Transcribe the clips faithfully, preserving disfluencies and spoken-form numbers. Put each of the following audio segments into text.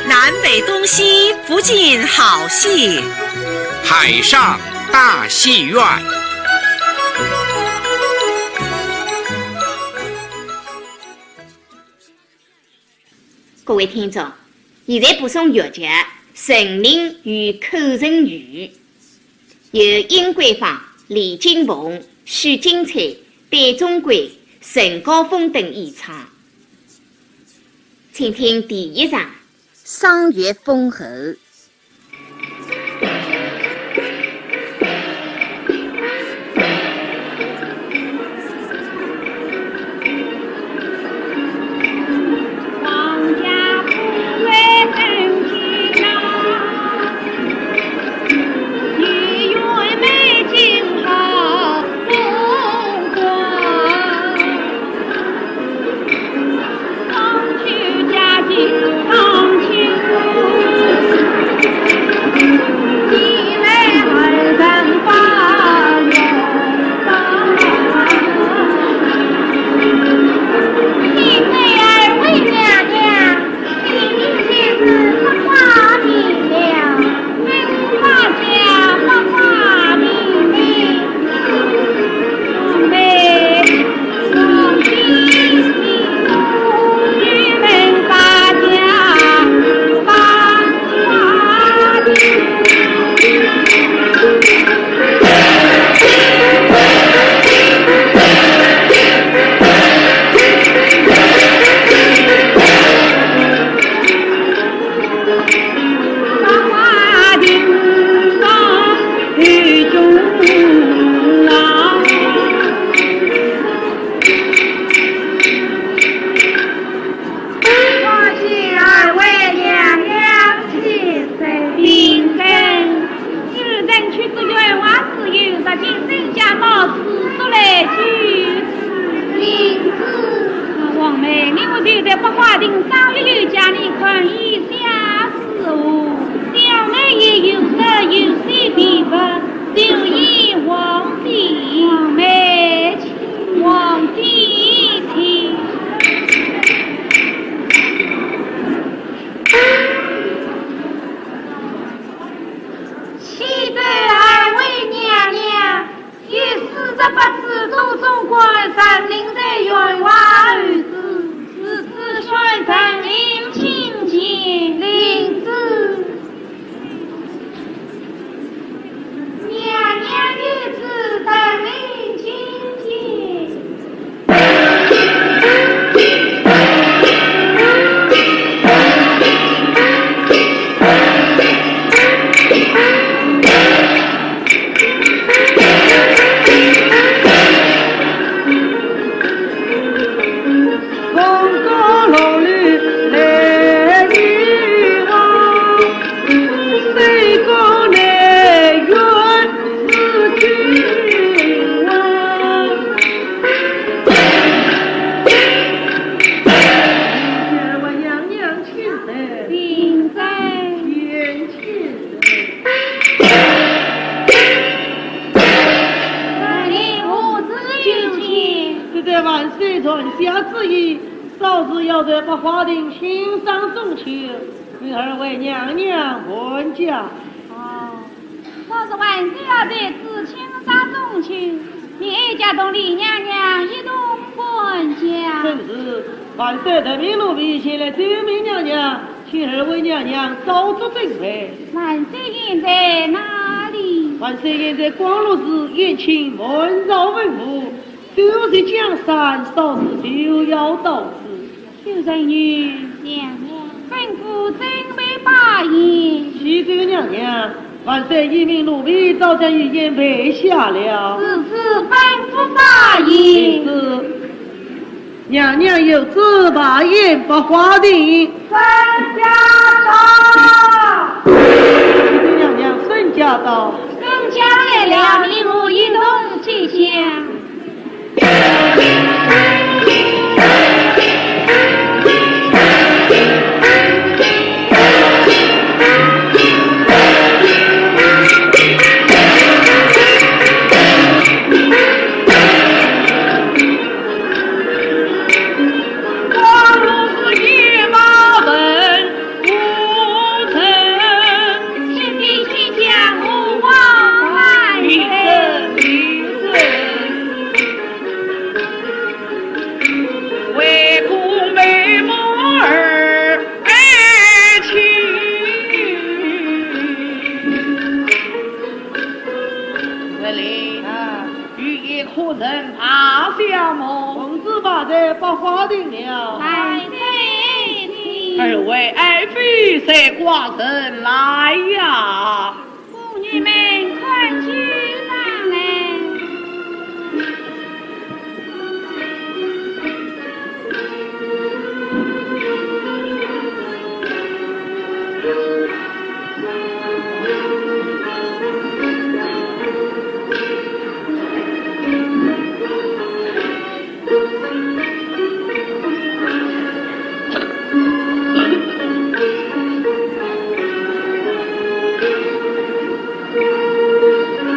南北东西，不尽好戏。海上大戏院。各位听众，现在播送越剧《陈琳与寇神宇》。 由殷桂芳、李金凤、许金翠、戴宗贵、陈高峰等演唱。请听第一场。《商月封侯》。 多谢二位娘娘千岁。平身。 此人出自员外之友，如今身价冒死，速来救治。领旨。王妹，你我就在百花亭相遇，有家，你看意下如何？小妹也有得有些疲乏，就依王姐。王妹，请。王姐请。 启奏二位娘娘，有四十八子都总管陈琳在员外候旨，如此宣陈琳请见。领旨。 娘娘有旨，陈琳请见。 请在。请在。 陈琳何时求见？只得万岁传下旨意，早日要在百花亭庆赏中秋，与二位娘娘还驾。哦，若是万岁要在此庆赏中秋，你哀家同李娘娘一同还驾。正是，万岁特命奴婢前来奏明娘娘， 请二位娘娘早作准备。万岁现在哪里？万岁现在光禄寺宴请满朝文武，酒席将散，少时就要到此。秀人。娘娘。吩咐准备摆宴。启奏娘娘，万岁已命奴婢早将御宴备下了。如此吩咐摆宴。是。 娘娘有旨，摆宴百花亭。孙家到。娘娘，孙家到。孙家来了，你我一同接驾。不好定了。万岁请。二位爱妃，随寡人来呀。宫女们，快请上来。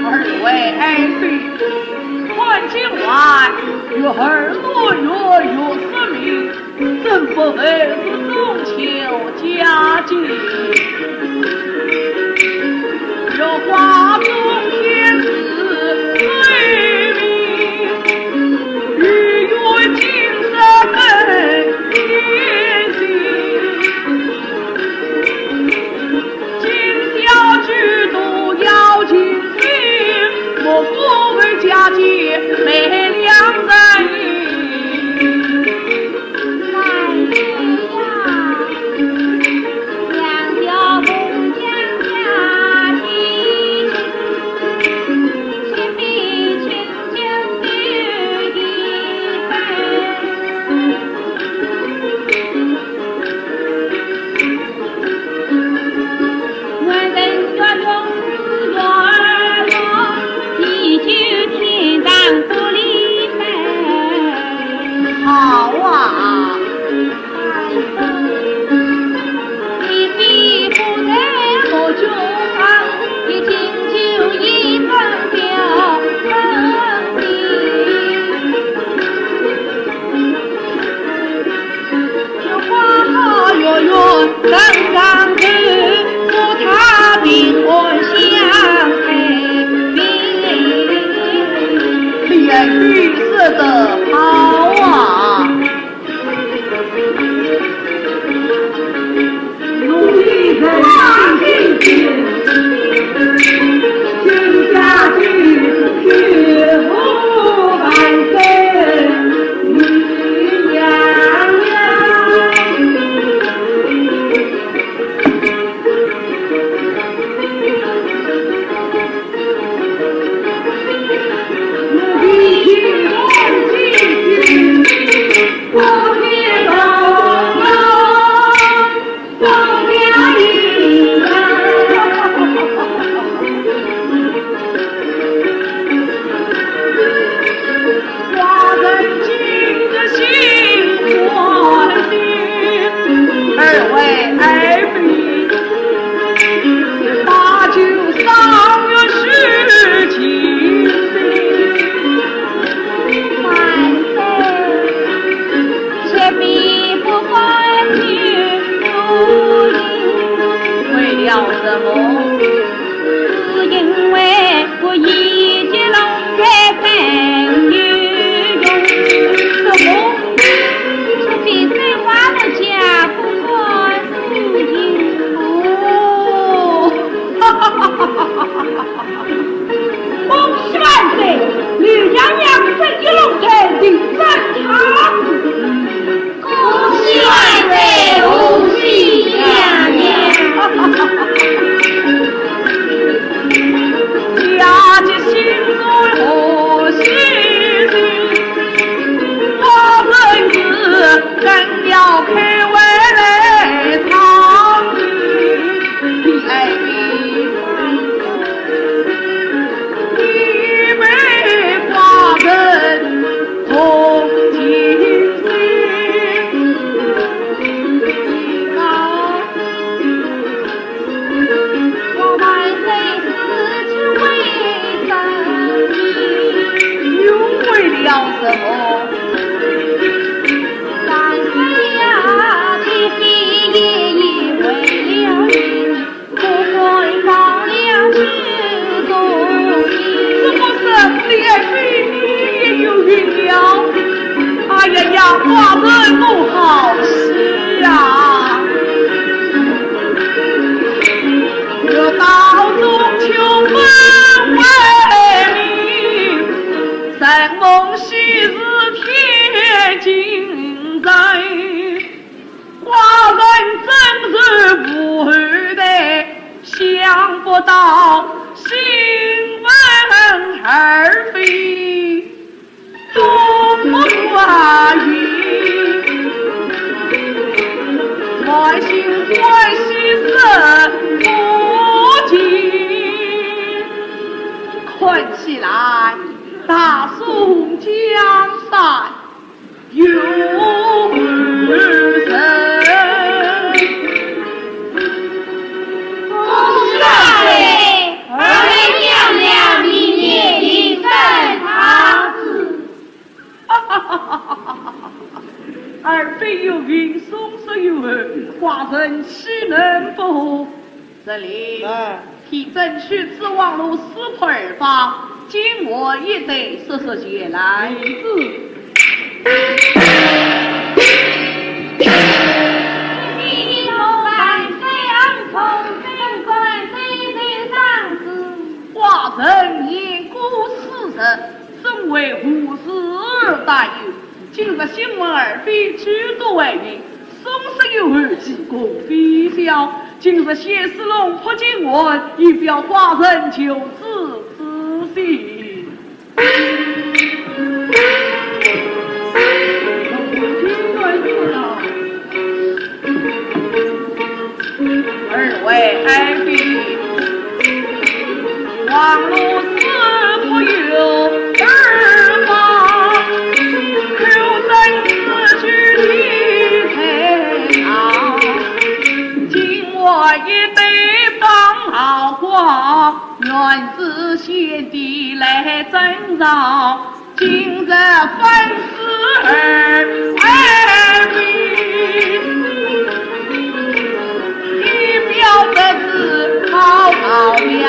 二位爱妃，看今晚月儿落月，月色明，怎不还是中秋佳节？月华中天似水明， 日月精神分天行。今宵举头要尽兴，莫负佳节美良人。万岁呀！ 良宵共将佳期，千杯清酒对一杯。晚生月中月儿落，喜酒天上不离杯。好啊！ 哎呀，你说得好啊！ 二位爱妃，把酒赏月是尽兴。万岁，这并不关你主意。为了什么？只因为 我一介龙才真有用。什么？这并非花木家不管事情。哦，哈哈哈哈哈哈！恭喜万岁，刘娘娘真有龙才，定然她是。 恭喜万岁，恭喜娘娘！佳节新婚贺喜庆，我们是更要开怀来唱戏。哎，一杯花人 同情心。我们为自己为生命，又为了什么？万岁呀，你也为了你。 不管到了九重天。怎么是你爱妃你也有孕了？哎呀呀，寡人我好喜呀！月到中秋分为明，承蒙喜事天津到，新婚二妃多挂疑，满心欢喜人不见。看起来，大宋江山 有人。公子二位，二位娘娘明年迎娶她子。二妃有孕，宋室有后，寡人岂能不贺？ 这里，哎。提镇曲直王罗四破二方，金环一对，速速前来。是。寡人年过四十，怎为何事担忧？ 今日新婚二妃俱多怀孕，宋室有后，其功非小。今日谢世龙破金环，以表寡人求子之心。二位爱妃，王罗四破有二方，求得此去的才好。金环一对放好光，愿知先帝来征兆。 今日分赐二，二位，以表侄子好好呀。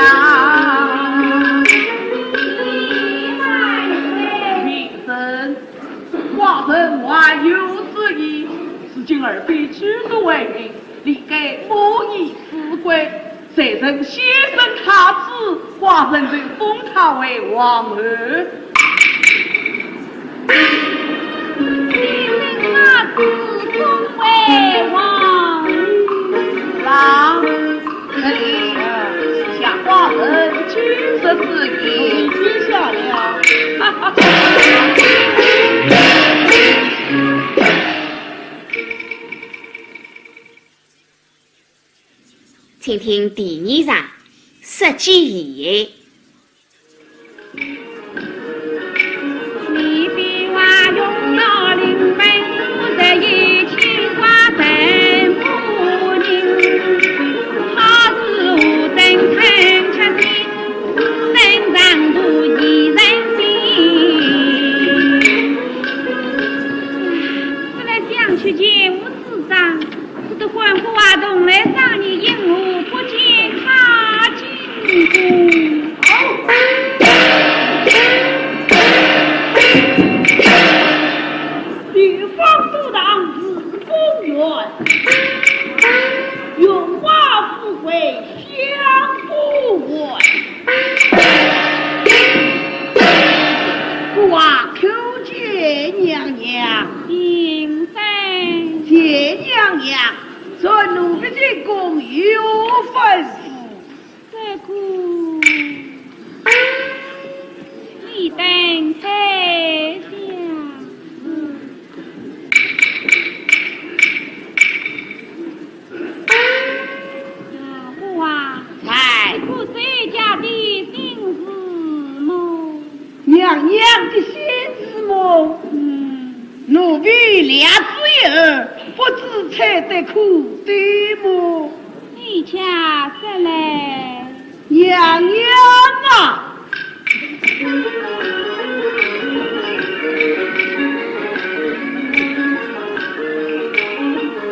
平身，寡人还有之意，如今二妃俱多怀孕，理该母仪四跪。 谁人先生太子，寡人就封她为皇后。先生太子，封为皇后。来，这里，下寡人九十之言。跪下了。哈哈哈。 请听第二场，杀鸡议案。思来想去，前无此章， 我的欢喜啊，同来商议，因何不见她进宫？地方都堂是宫院，荣华富贵享不完。我啊，叩见娘娘。平身。谢娘娘。 传奴婢进宫有何吩咐？这个，你等在下。啊，我啊，在。这个谁家的新子么？ 娘娘的新子么？嗯。奴婢料之以后，不知采得可对么？你且说来。娘娘啊！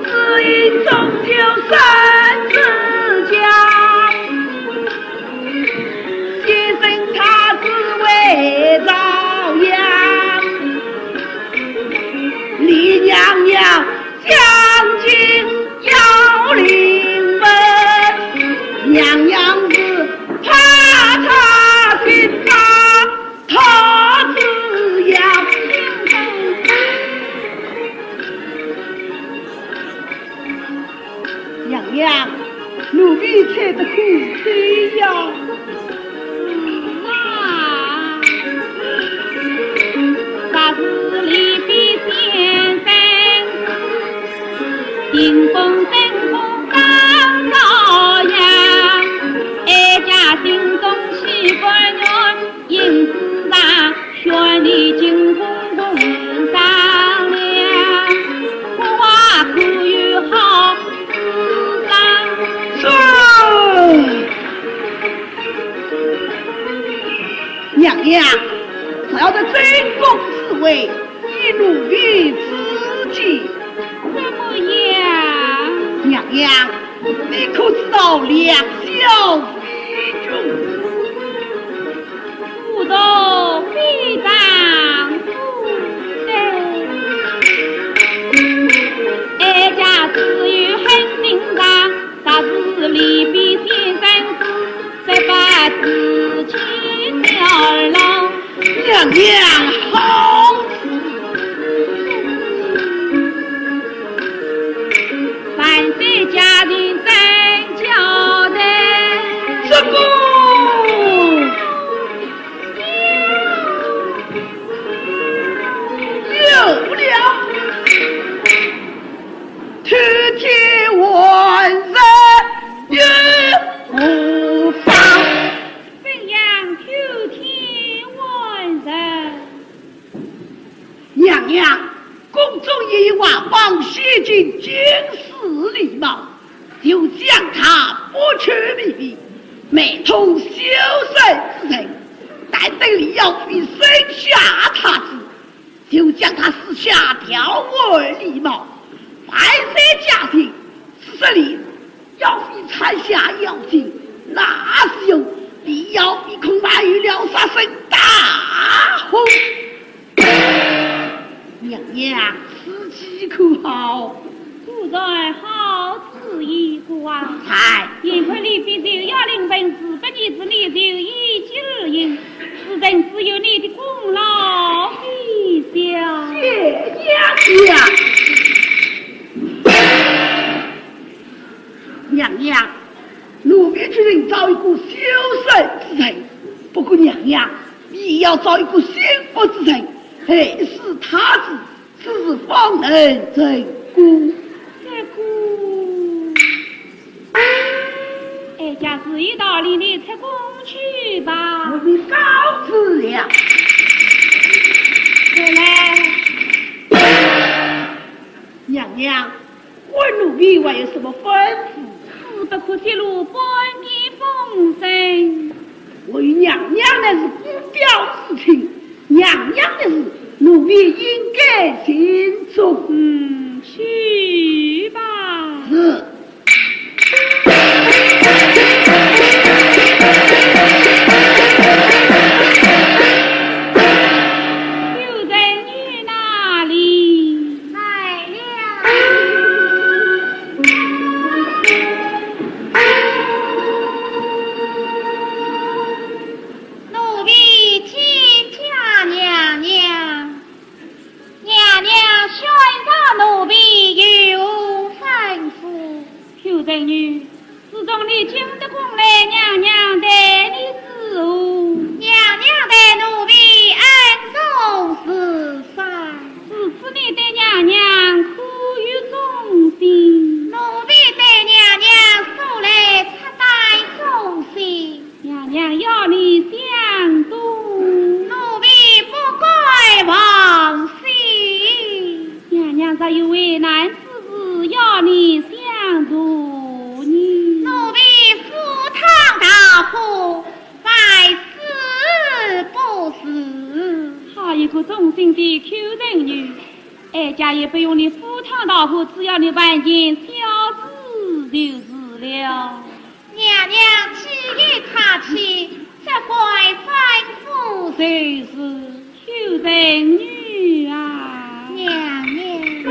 只因中秋生子佳， 先生太子为朝阳，李娘娘将军要临门，娘娘是怕他心怕太子呀。娘娘，奴奴婢吃得苦头呀。嗯，那。娘娘，只要在正宫侍卫，以奴婢自己。怎么样？娘娘，你可知道梁小飞君？不知，非常不知。哀家自幼很精干， 娘娘好旨。这个有了。 偷听外人有何妨？怎样偷听外人？娘娘，宫中有一外邦写进京师礼貌，就将他剥去皮皮，卖通休书之人，但等李耀飞生下太子， 就将他赐下条外礼帽，万岁驾幸，此事里要非产下妖精，那时候李耀飞恐怕有了杀身大祸。娘娘，此计可好？ 果然好旨意啊！在。幸亏李妃就要临盆，自不宜迟，你就依旨而行，此等自有你的功劳，陛下。谢娘娘。娘娘，奴婢去寻找一个休书之人，不过娘娘，你要找一个心腹之人，害死太子， 此事方能成功。这个，哀家自有道理，你出宫去吧。我们告辞了。回来。娘娘，问奴婢还有什么吩咐？事不可泄露，半点风声。 我与娘娘乃是姑表事亲，娘娘的事，奴婢应该尽忠。嗯，去吧。是。夫人，你哪里？ 来了。奴婢见驾娘娘。娘娘宣召奴婢有何吩咐？ 夫人，自从你进得宫来，娘娘待你如何？娘娘待奴婢恩重如山。自此你对娘娘可有忠心？奴婢对娘娘素来赤胆忠心。 娘娘要你相助。奴婢不敢忘心。娘娘若有为难之事要你相助呢？奴婢赴汤蹈火，万死不辞。好一个忠心的Q人女，哀家也不用你赴汤蹈火，只要你万千孝子就是了。 娘娘既已差遣，只管吩咐就是。Q人女啊。娘娘。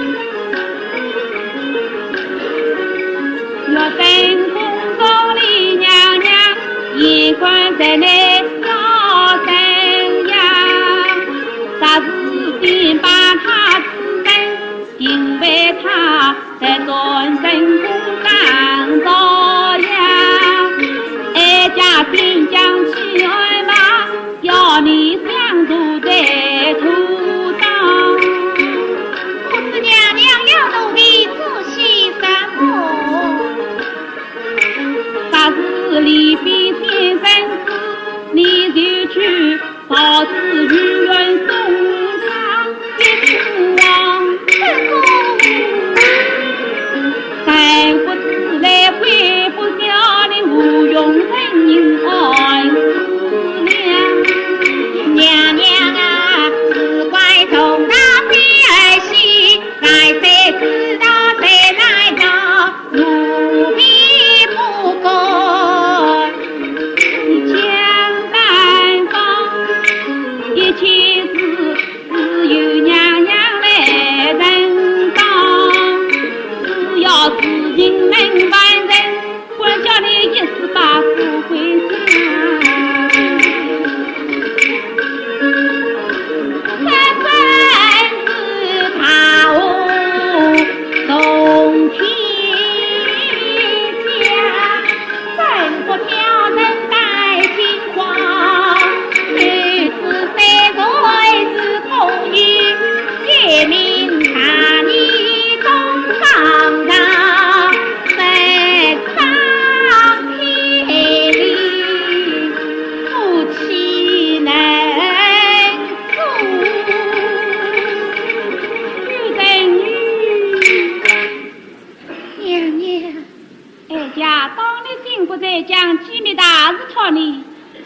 不再讲机密大事托你，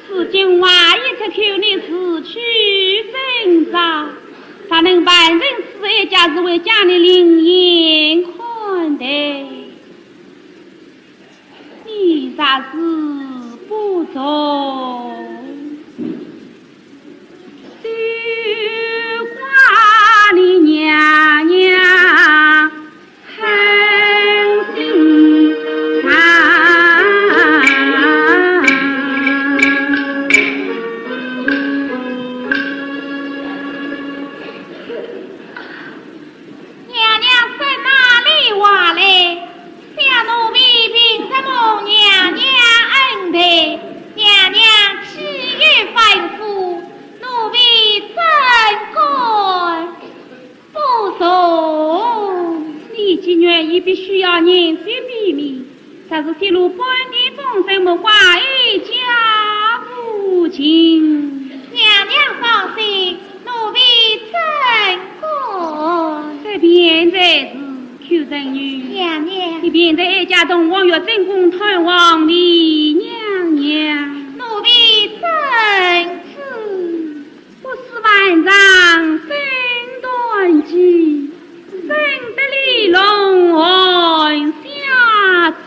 如今话一出口，你自取真招。若能办成此事，哀家自会将你另眼看待。你若是不从，就怪你娘娘 狠心肠。娘娘说哪里话来？想奴婢平日蒙娘娘恩待，娘娘岂有吩咐，奴婢怎敢 不从。你既愿意，必须要严守秘密，若是泄露半点风声，莫怪哀家无情。娘娘放心，奴婢怎敢。这便才是，邱婵玉。娘娘。你便在哀家同往月正宫探望你娘娘。奴婢遵旨。 不使万丈身段急，怎得李隆按下旨？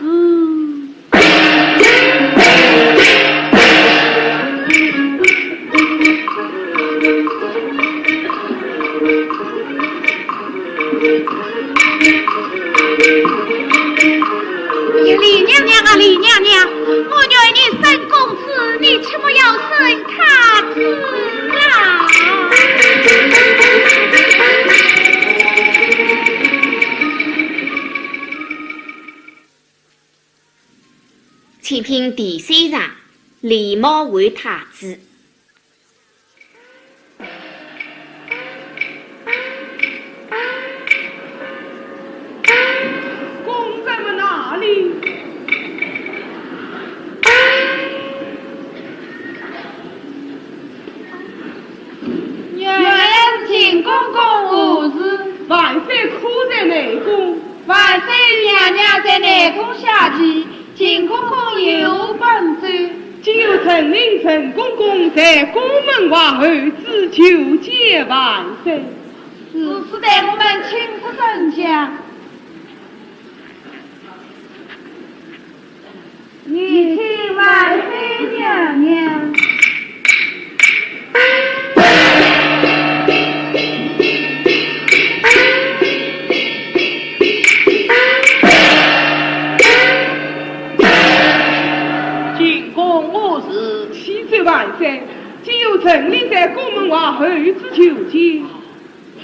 李娘娘啊，李娘娘，我愿你生公子，你切莫要生 太子啊！请听第三场，李茂为太子。 公子们哪里？原来是秦公公何事？万岁可在内宫？万岁与娘娘在内宫下棋， 秦公公有本奏。今有陈琳陈公公在宫门外候旨求见万岁。如此待我们请出圣驾。有请万岁娘娘。 秦公何事？启奏万岁，今有陈琳在宫门外候旨求见。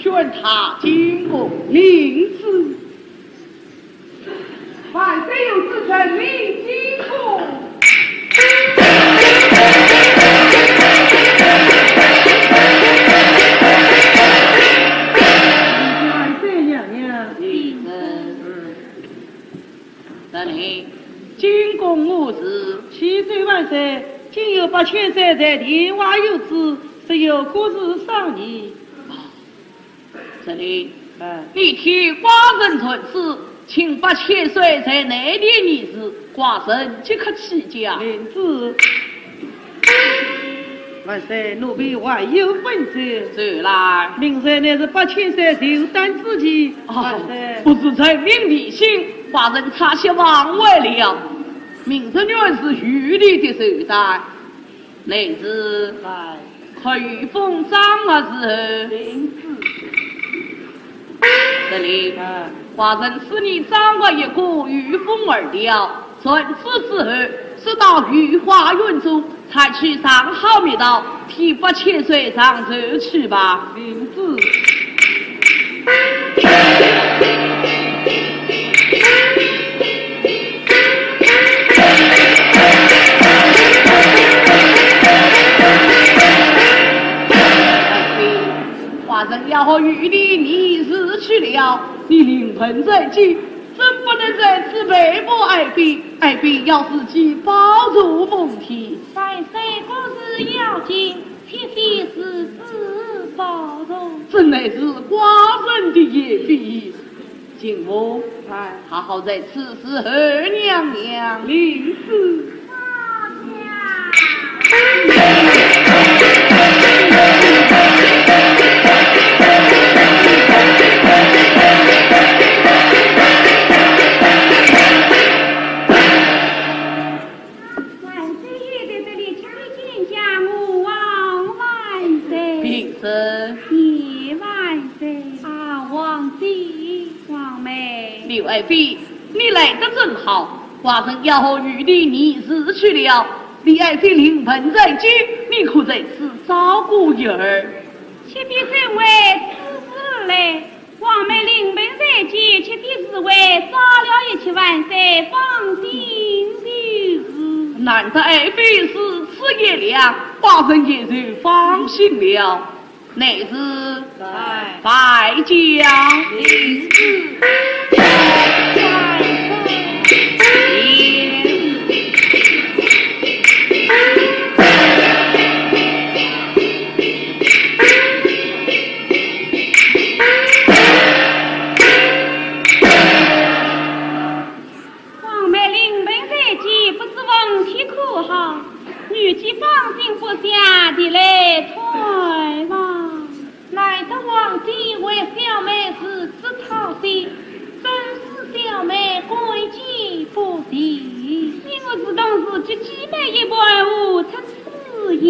宣他进宫。领旨。 万岁有旨，陈琳进宫。万岁娘娘。嗯。陈琳，进宫何事？启奏万岁，今有八千岁在殿外候旨，说有国事商议。 陈琳，哎。你替寡人传旨，请八千岁在内殿议事，寡人即刻起驾。领旨。万岁，奴婢还有本奏。奏来。明日乃是八千岁寿诞之期。哦，万岁。不知臣民迷信，寡人差些忘怀了。明日原是御历的寿诞。 乃是，哎。快御封张额伺候。领旨。陈琳，哎。寡人赐你张额一个，御封二条。传旨之后，速到御花园中，采取上好蜜桃，替八千岁上寿去吧。领旨。 寡人要和御历议事去了，你临盆在即，怎不能在此陪伴爱妃？爱妃要自己保重凤体。万岁，国事要紧， 切记自己保重。这乃是寡人的言语。金吾，哎。好好在此侍候娘娘。领旨。万岁爷在这里，请你见驾，吾皇万岁。平身。谢万岁。啊，皇姐。皇妹。柳爱妃，你来得正好，寡人要和玉帝议事去了。柳爱妃临盆在即，你可在此照顾玉儿？启禀圣位，此事嘞。 皇妹临盆在即，启禀侍卫，烧了一切万岁，放心就是。难得爱妃如此贤良，寡人也就放心了。内侍。在。摆驾。领旨。在。皇妹临盆在即，不知凤体可好？女婿放心不下地来探望。难得皇姐为小妹如此操心，真是小妹感激不尽。因我自从自己姊妹一般，无出 此言。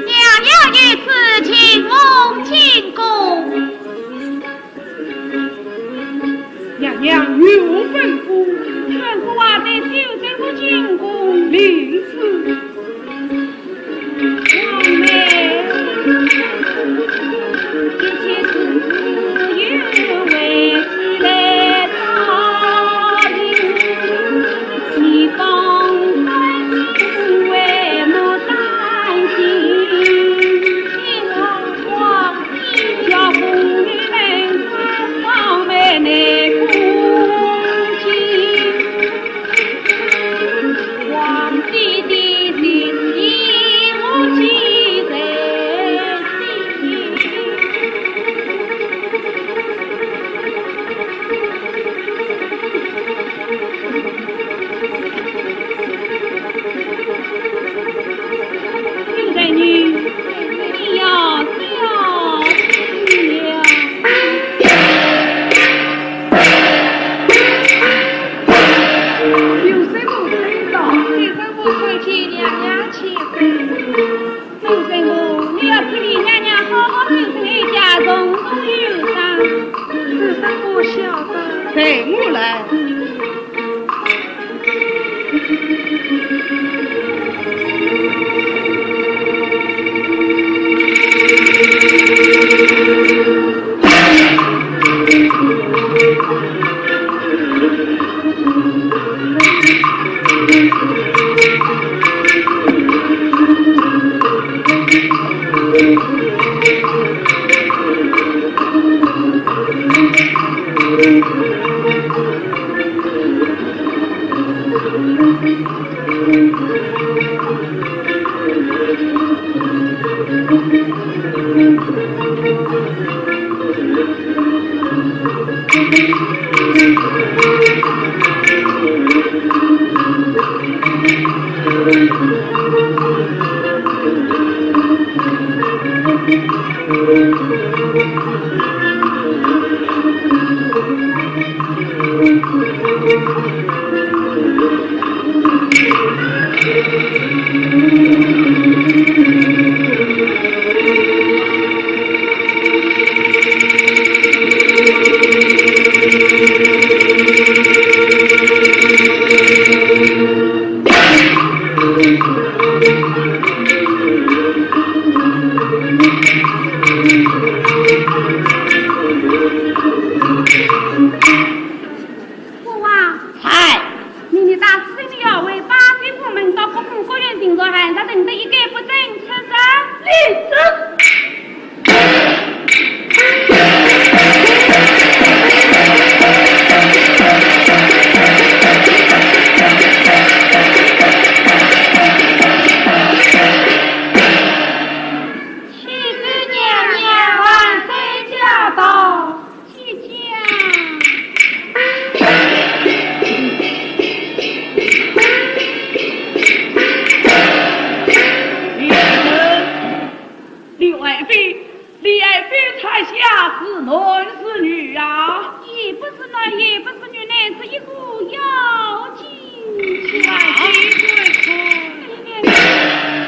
娘娘御赐金凤金冠。 娘娘有何吩咐？吩咐我带小生入进宫。领旨。王妹。有什么吩咐？有吩咐叩见娘娘千岁。 周正武，你要替李娘娘好好审审哀家从中有赏。这等我晓得。待我来。父王，哎，明日大师请你要回八旗过门，到各府各院巡查，还要等得一概不准，吃着。立正。启禀娘娘，万岁驾到。 姐姐。李爱妃，李爱妃，李爱妃，她下是男是女啊？也不是男，也不是女，乃是一个妖精。啊，对对对。哎呀，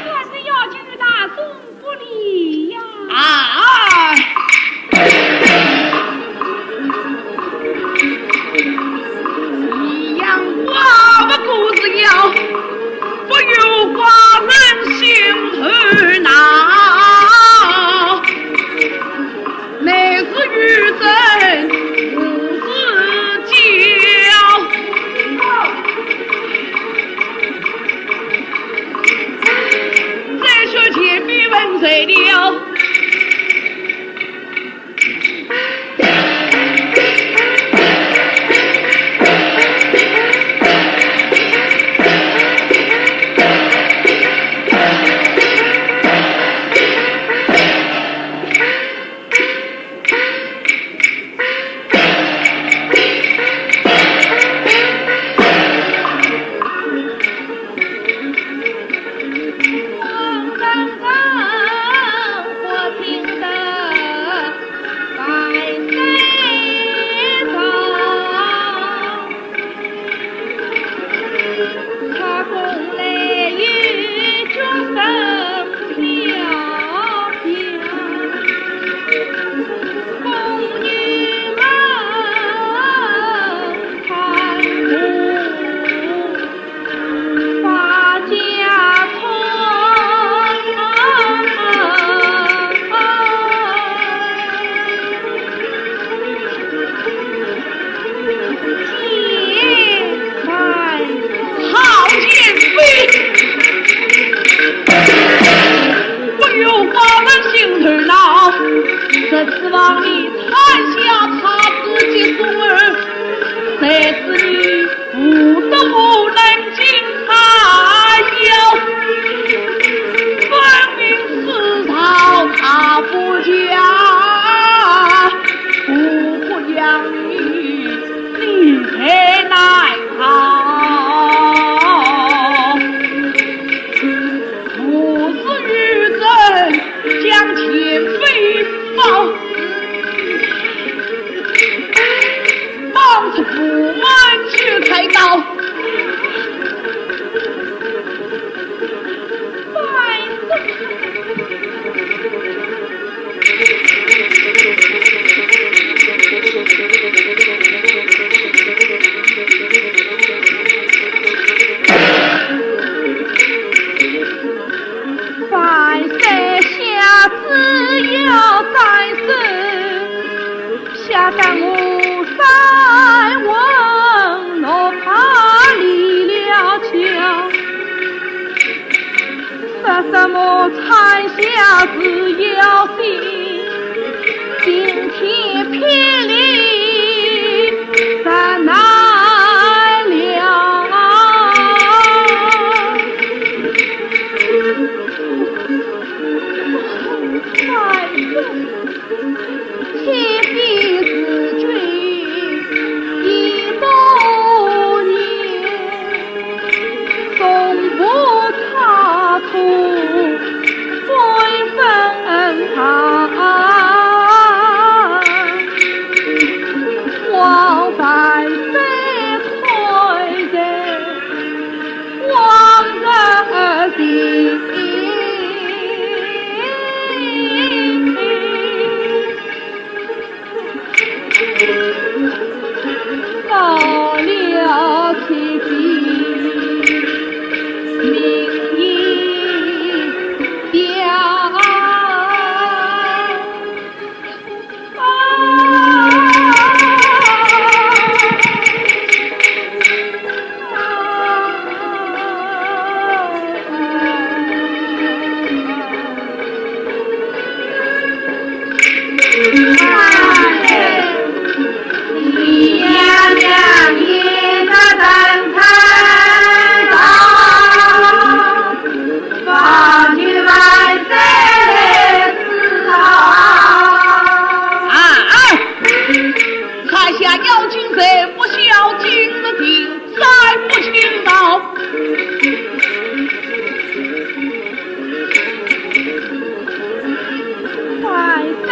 她是妖精的大宋 不理呀。啊！一样花不过是妖，不由寡人心头恼。乃是愚人，不是娇。 再说前面问谁了？好贱婢，不由寡人心头恼，这次望你拆下她自己孙儿，谁知你 无德无能竟杀妖，分明是讨她不嫁，不养你，你才难逃。不是愚人将前非报， 帮着我们去开刀。万岁下旨，要斩首啊，啊！台下妖精在不孝敬的定，再不勤劳。万岁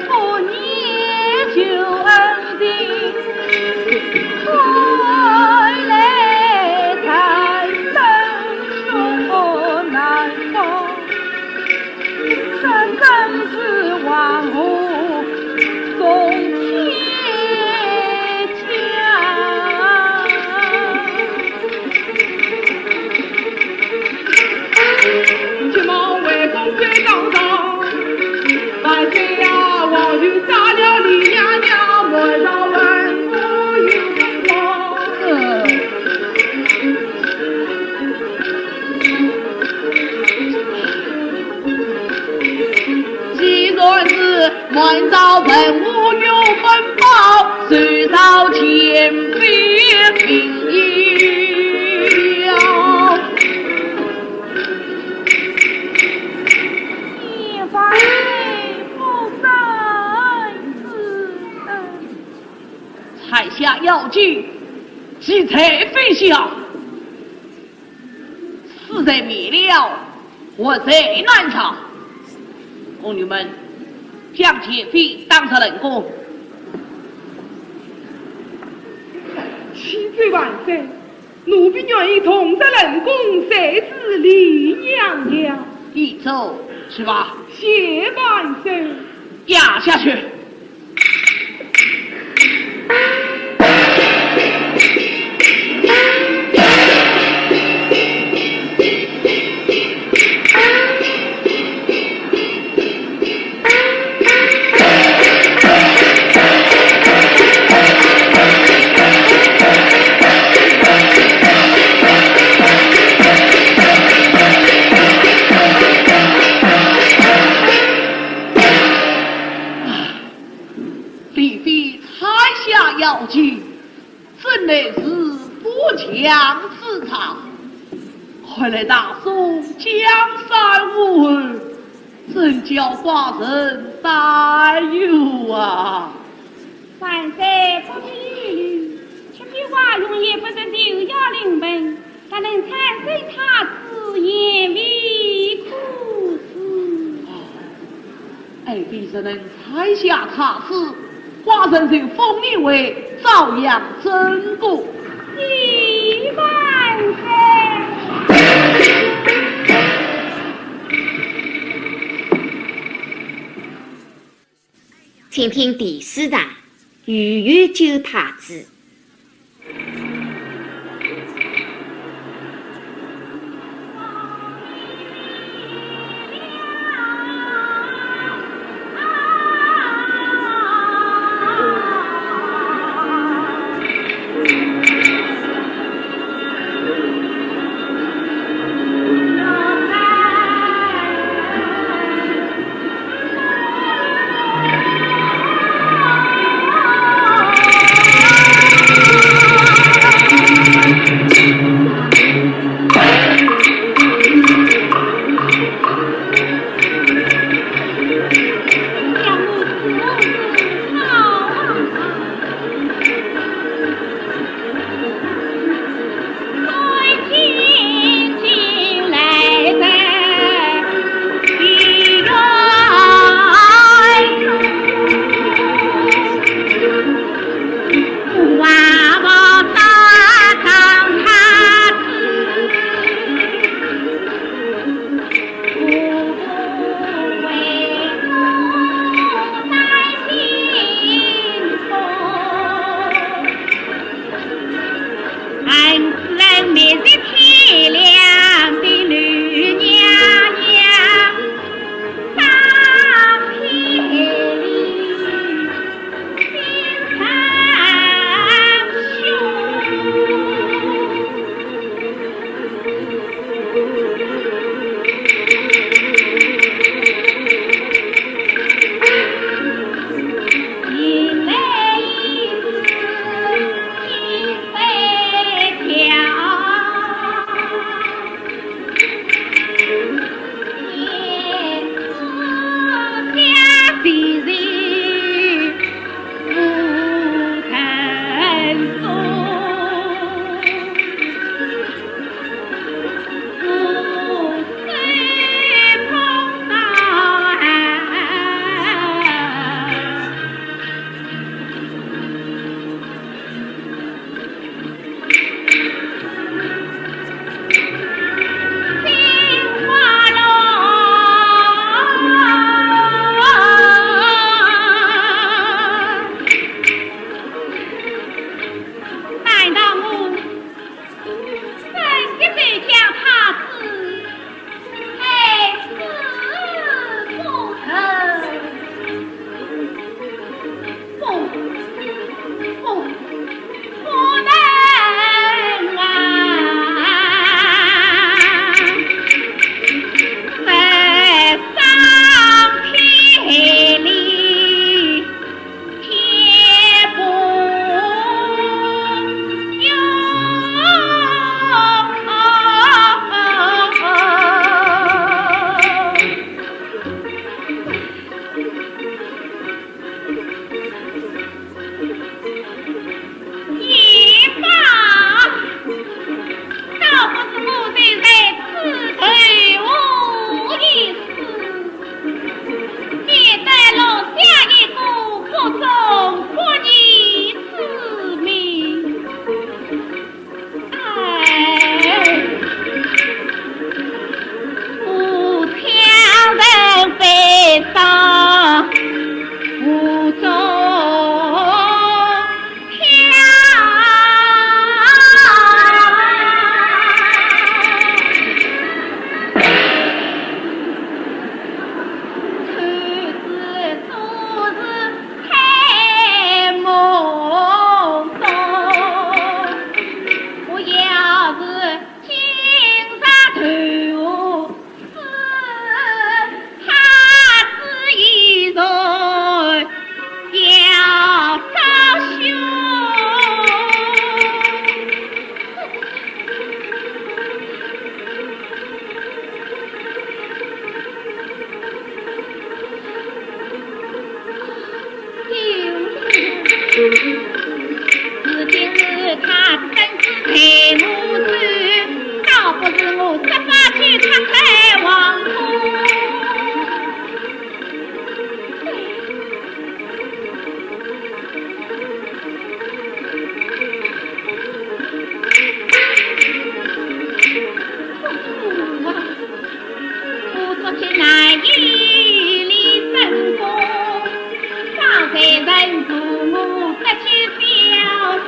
不念旧恩情，看来咱们兄难报。 这真是亡我从天降。急忙回宫追到上，万岁呀，皇后杀了李娘娘，瞒上文武有功劳。 既然是瞒上文武有本报，谁道前辈名医呀？先万岁不在此。台下妖精，其罪非小。 死罪免了，活罪难饶。宫女们，将钱妃打入冷宫。启奏万岁，奴婢愿意同入冷宫，谁知李娘娘。你走是吧？谢万岁。押下去。 李妃台下妖精，真乃是不祥之兆。看来大宋江山无后，真叫寡人担忧啊。万岁不必忧虑，启禀花容也不曾留下灵魂， 若能参政他子，也未可知。爱妃若能参下他子，寡人就封你为昭阳正宫。谢万岁。请听第四场，御史救太子。如今是他真是陪我走，倒不如我设法替他开黄土。我做起难以理分工，方才人助我得去表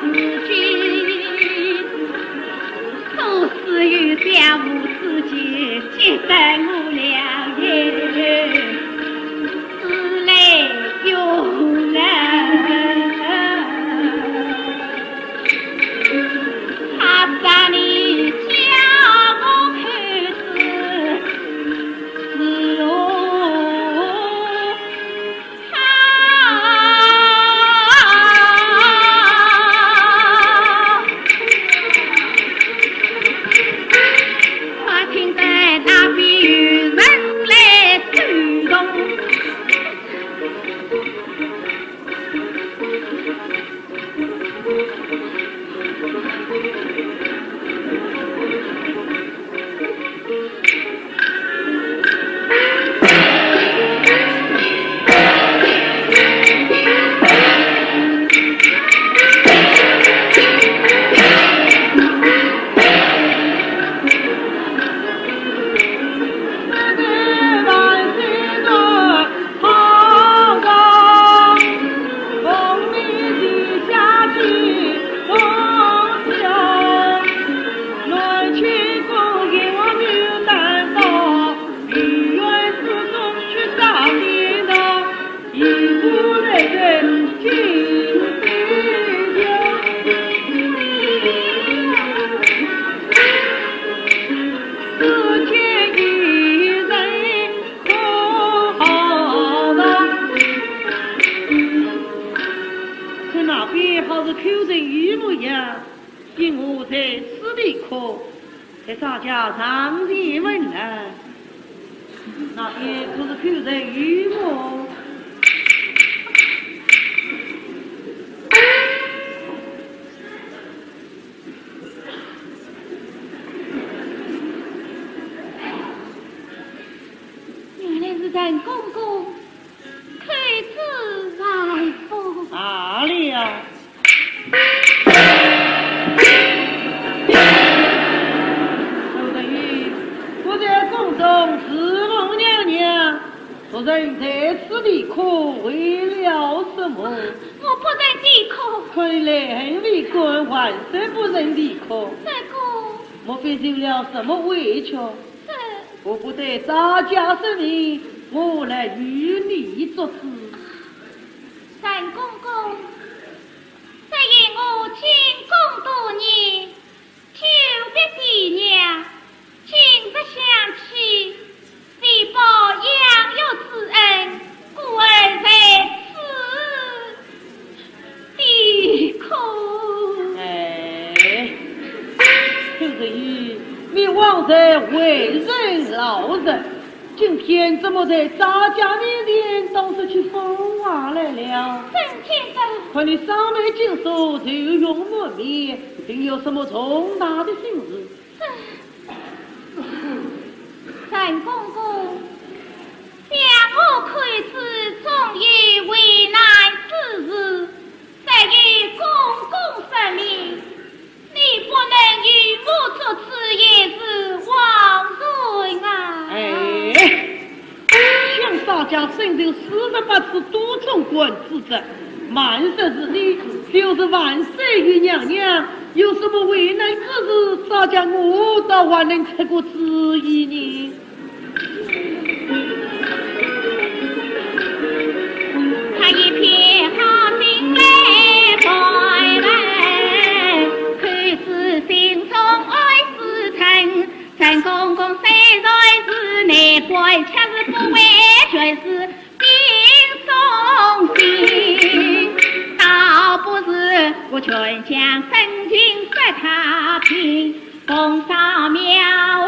自己，可是有表无自己，只得我两眼珠泪涌啊。 他让你叫我去死，死路长。我听得那边有人来催动。 看那边好似口中有木呀，因我在此地哭，在张家上前问来，那边可是口中有木？ 原来是陈公公，叩子来福。罢了。周文玉，我在宫中侍奉娘娘，昨日在此地哭，为了什么？我不曾啼哭。看你泪痕未干，还说不曾啼哭。这个……莫非受了什么委屈？ 这……我不得张家声明，我来与你作主。陈公公，只因我进宫多年，久别爹娘，今日想起，为报养育之恩， 故而在此啼哭。哎，周文玉，你往日为人老实，今天怎么在张家面前倒说起疯话来了？怎见得？看你双眉紧锁，愁容满面，定有什么重大的心事。 陈公公，想我看是终有危难之事，只有公公说明，你不能与我作主也是枉然啊。哎， 想张家身受四十八次多种棍之责，万一是你，就是万岁与娘娘有什么为难之事，张家我倒还能出个主意呢。他一片好心来陪伴，可是心中爱是深， 陈公公虽然是难办，却是不会全是病从心。倒不如我劝降，分清说太平，奉上庙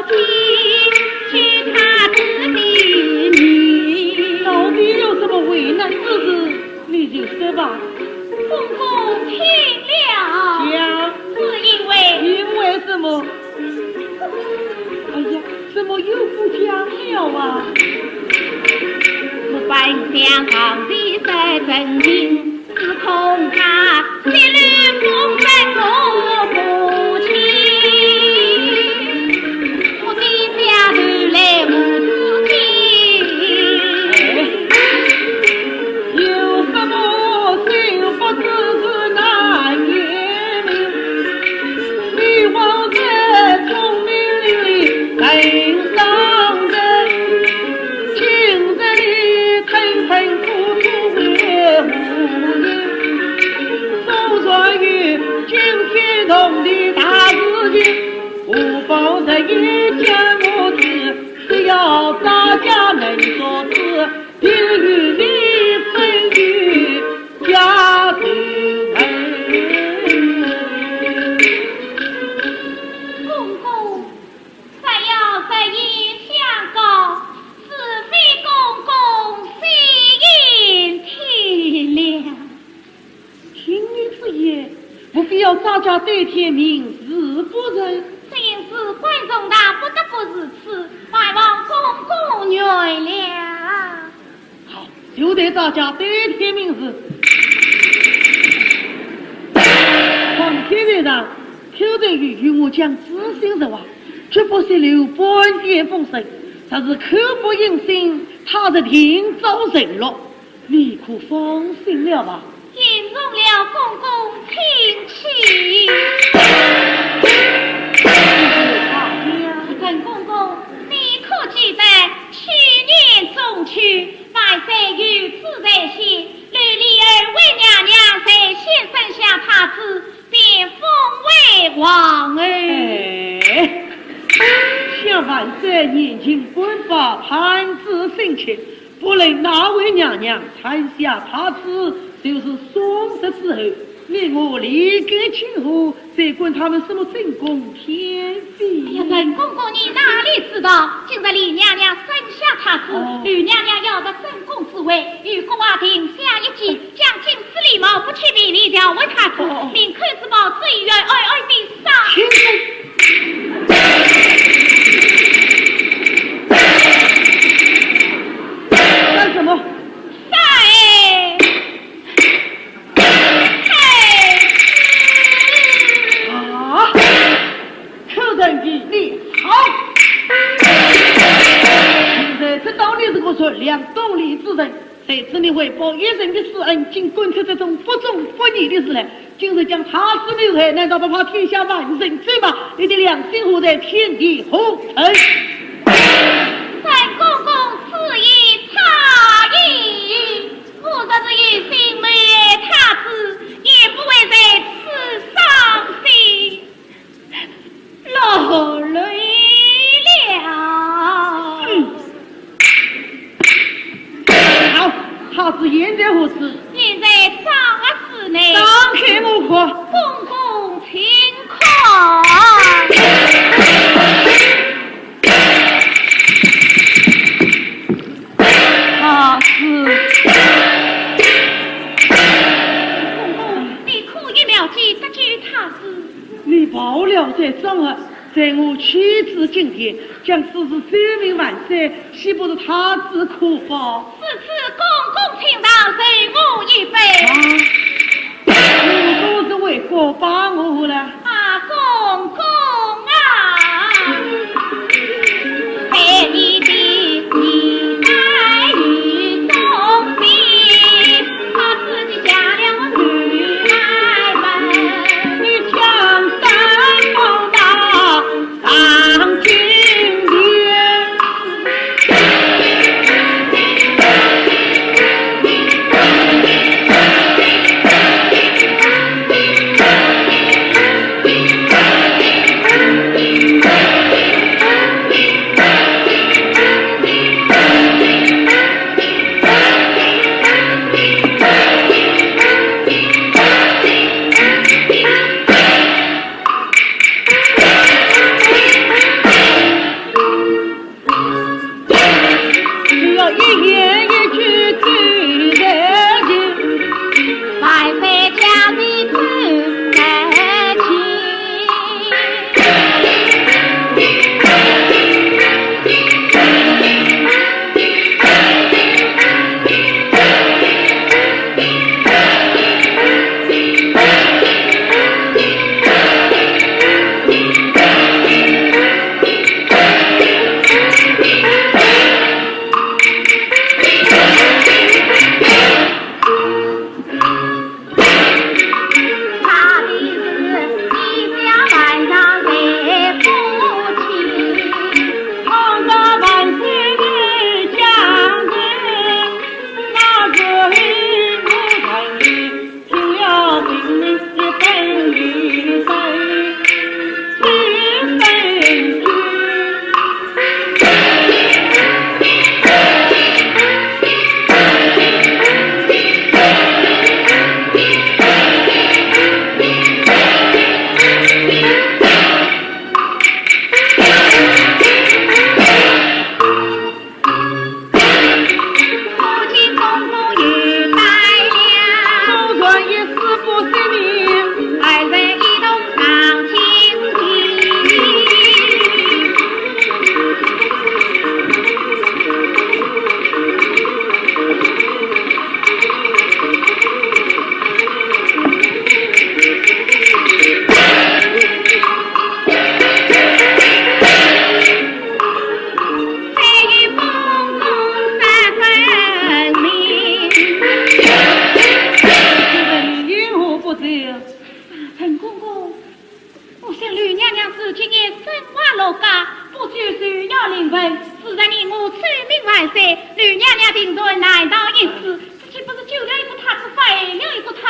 前，求他治理你。到底有什么为难之事，你就说吧。公公，啊，我本想堂弟在真情，只恐他一路风尘我不清，我低下头来无止境。有什么心腹之事难言明，你枉然聪明伶俐， 人上人，今日里吞吞吐吐为何人？总算有惊天动地大事情，我方日夜将我知，只要大家能做主，定与你分居家庭门。公公， 若要实言相告，除非公公垂帘听政。听你之言，莫非要咱家戴天命是不成？只因事关重大，不得不如此，还望公公原谅。 好，就待咱家戴天命是。皇天在上，口头语语我将知县说话，绝不泄露半点风声，若是口不应心，他日定遭人落，你可放心了吧？ 应从了公公请起。陈公公，你可记得去年中秋，万岁御旨在先，留李二位娘娘在先生下太子，便封为皇后。哎，想万岁年近半百，盼子心切， 不论哪位娘娘产下太子，就是双十之后，你我立刻请贺，再管他们什么正宫天妃。哎呀，陈公公，你哪里知道？今日李娘娘生下太子，哦。李娘娘要夺正宫之位，与郭槐定下一计，将金丝礼帽不取便便调换太子，哦。命寇珠宝珠玉绯罗地 请。干什么？在。啊！口头语，你好！现在知道你是个善良懂礼之人， 谁知你为报一人的私恩，竟干出这种不忠不义的事来。今日将太子谋害，难道不怕天下万人追骂？你的良心何在，天地何存？陈公公此言差矣，我若是有心谋害太子，也不会在此伤心。 落泪了。嗯。好，太子现在何处？现在帐室内。打开我看。公公请看。 太子。公公，你可有妙计得救太子？你跑了这桩啊，在我去之今天，将此事奏明万岁，岂不是太子可报？如此，公公请上，受我一杯。啊，你都是为国帮我了。 啊，公公啊，在你的衣带雨中的，他自己嫁了我女儿们，你江山放大上青天。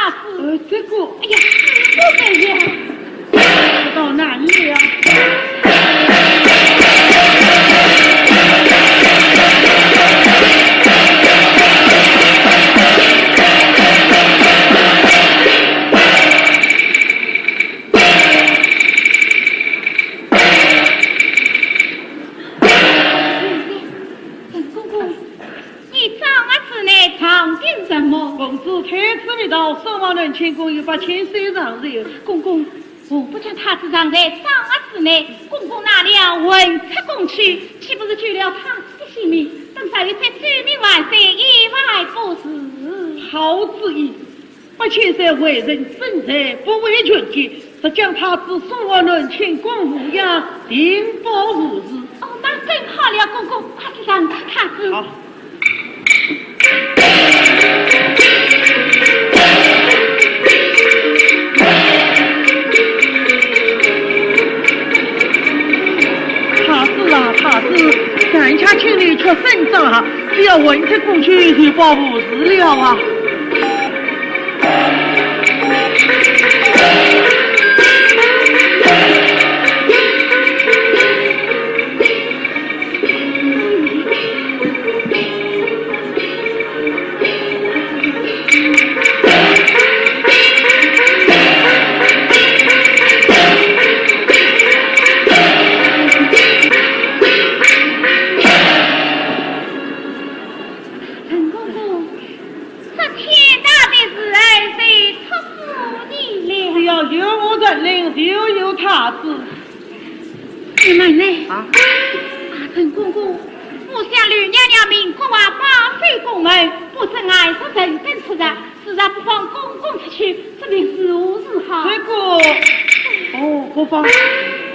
呃，这个，哎呀，这个呀，到哪里了？陈公公，你掌握此内藏兵什么？奉旨探知密道，宋王南迁宫有八千岁上寿。公公，我不将太子藏在掌握此内，公公拿了文策攻去，岂不是救了太子的性命？等下又再奏明万岁，也还不迟。好主意。 八千岁为人正直，不畏权贵，若将太子送往南迁宫抚养，定保无事。哦，那更好了，公公，快去上告太子。好。太子啊，太子，臣下请你出声招啊，只要文策攻去，就保无事了啊。 陈公公，这天大的事儿，谁托付你了？只要有我陈琳，就有太子。你们呢？啊？啊，陈公公，我想吕娘娘命国王保守宫门，不准外人出入，自然不妨公公出去，这便如何是好？这个，哦，国王，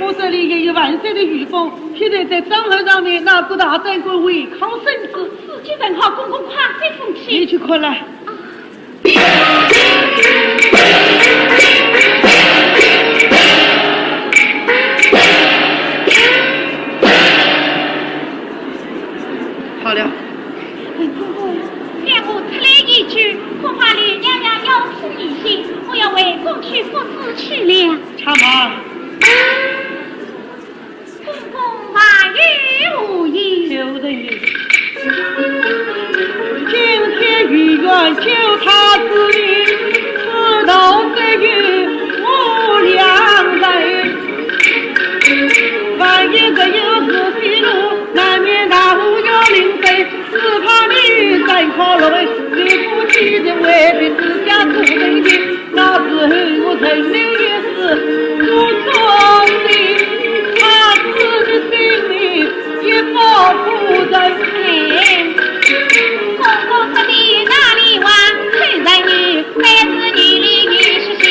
我这里也有万岁的御封，现在在帐案上面，那个大胆官为抗圣旨。 是，既然好，公公快些送去。你去看来。好了。公公，待我出来一句，恐怕吕娘娘要起疑心，我要回宫去复旨去了。且慢。 公公还有何意？有人有。今天御愿救太子命，此道只有我两人。万一日有事泄露，难免大祸要临身，只怕你身靠落位，你夫妻人未必自家做人情。 那时候我陈琳也是不忠心，他自己心里也保不成。公公说的哪里话，陈琳也，乃是你里也是心。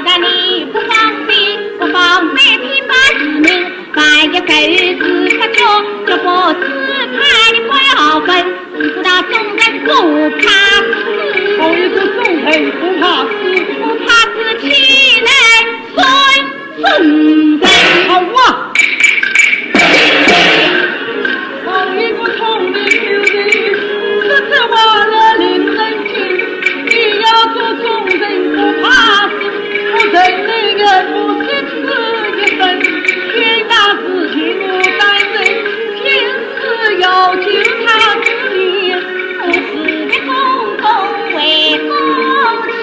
但你不放心，不放心，你把子民 万一狗子不叫，若不是怕你不要问，是那种人不怕死。哦，一个种人不怕死。不怕死，岂能算种人？好啊！好一个聪明有人，说这话来令人惊。你要做种人不怕死，我陈琳也不是 此一生，天大事情我担任，今日要救他之命，我是在公公为公亲。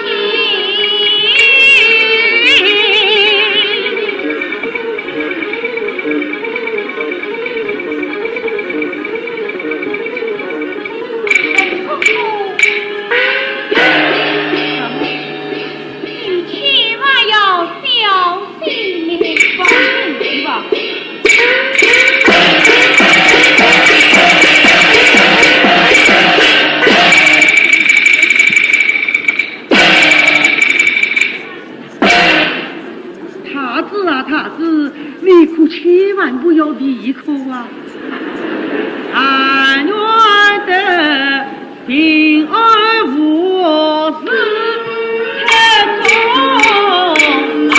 你千万要小心。放心吧。太子啊，太子，你可千万不要啼哭啊！但愿得 平安无事在中来。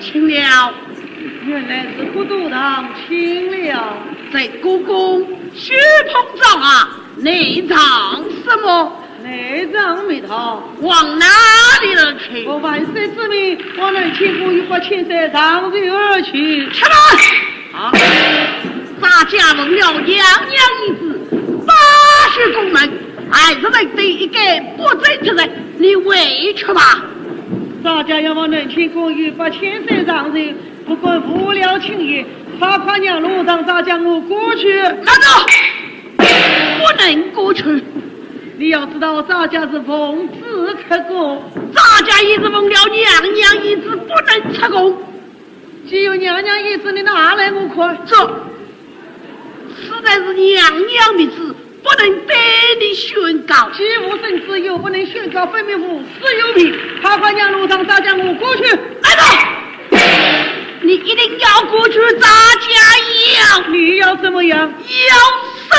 请了。原来是郭都堂请了。在故宫。薛捧状啊，内藏什么？内藏密套。往哪里而去？奉万岁之命，往南清宫御八千岁上首而去。且慢！啊，咱家奉了娘娘懿旨，八岁宫门，还是认得一个不正之人，你回去吧。咱家要往南清宫御八千岁上首， 不管父老亲友，快快让路让咱家我过去。慢着！不能过去。你要知道，咱家是奉旨出宫。咱家也是奉了娘娘懿旨，不能出宫。既有娘娘懿旨，你拿来我看。这，实在是娘娘密旨， 不能对你宣告。既无圣旨，又不能宣告，分明无事有凭。快快让路让咱家我过去。慢着！你一定要过去，咱家要。你要怎么样？要死！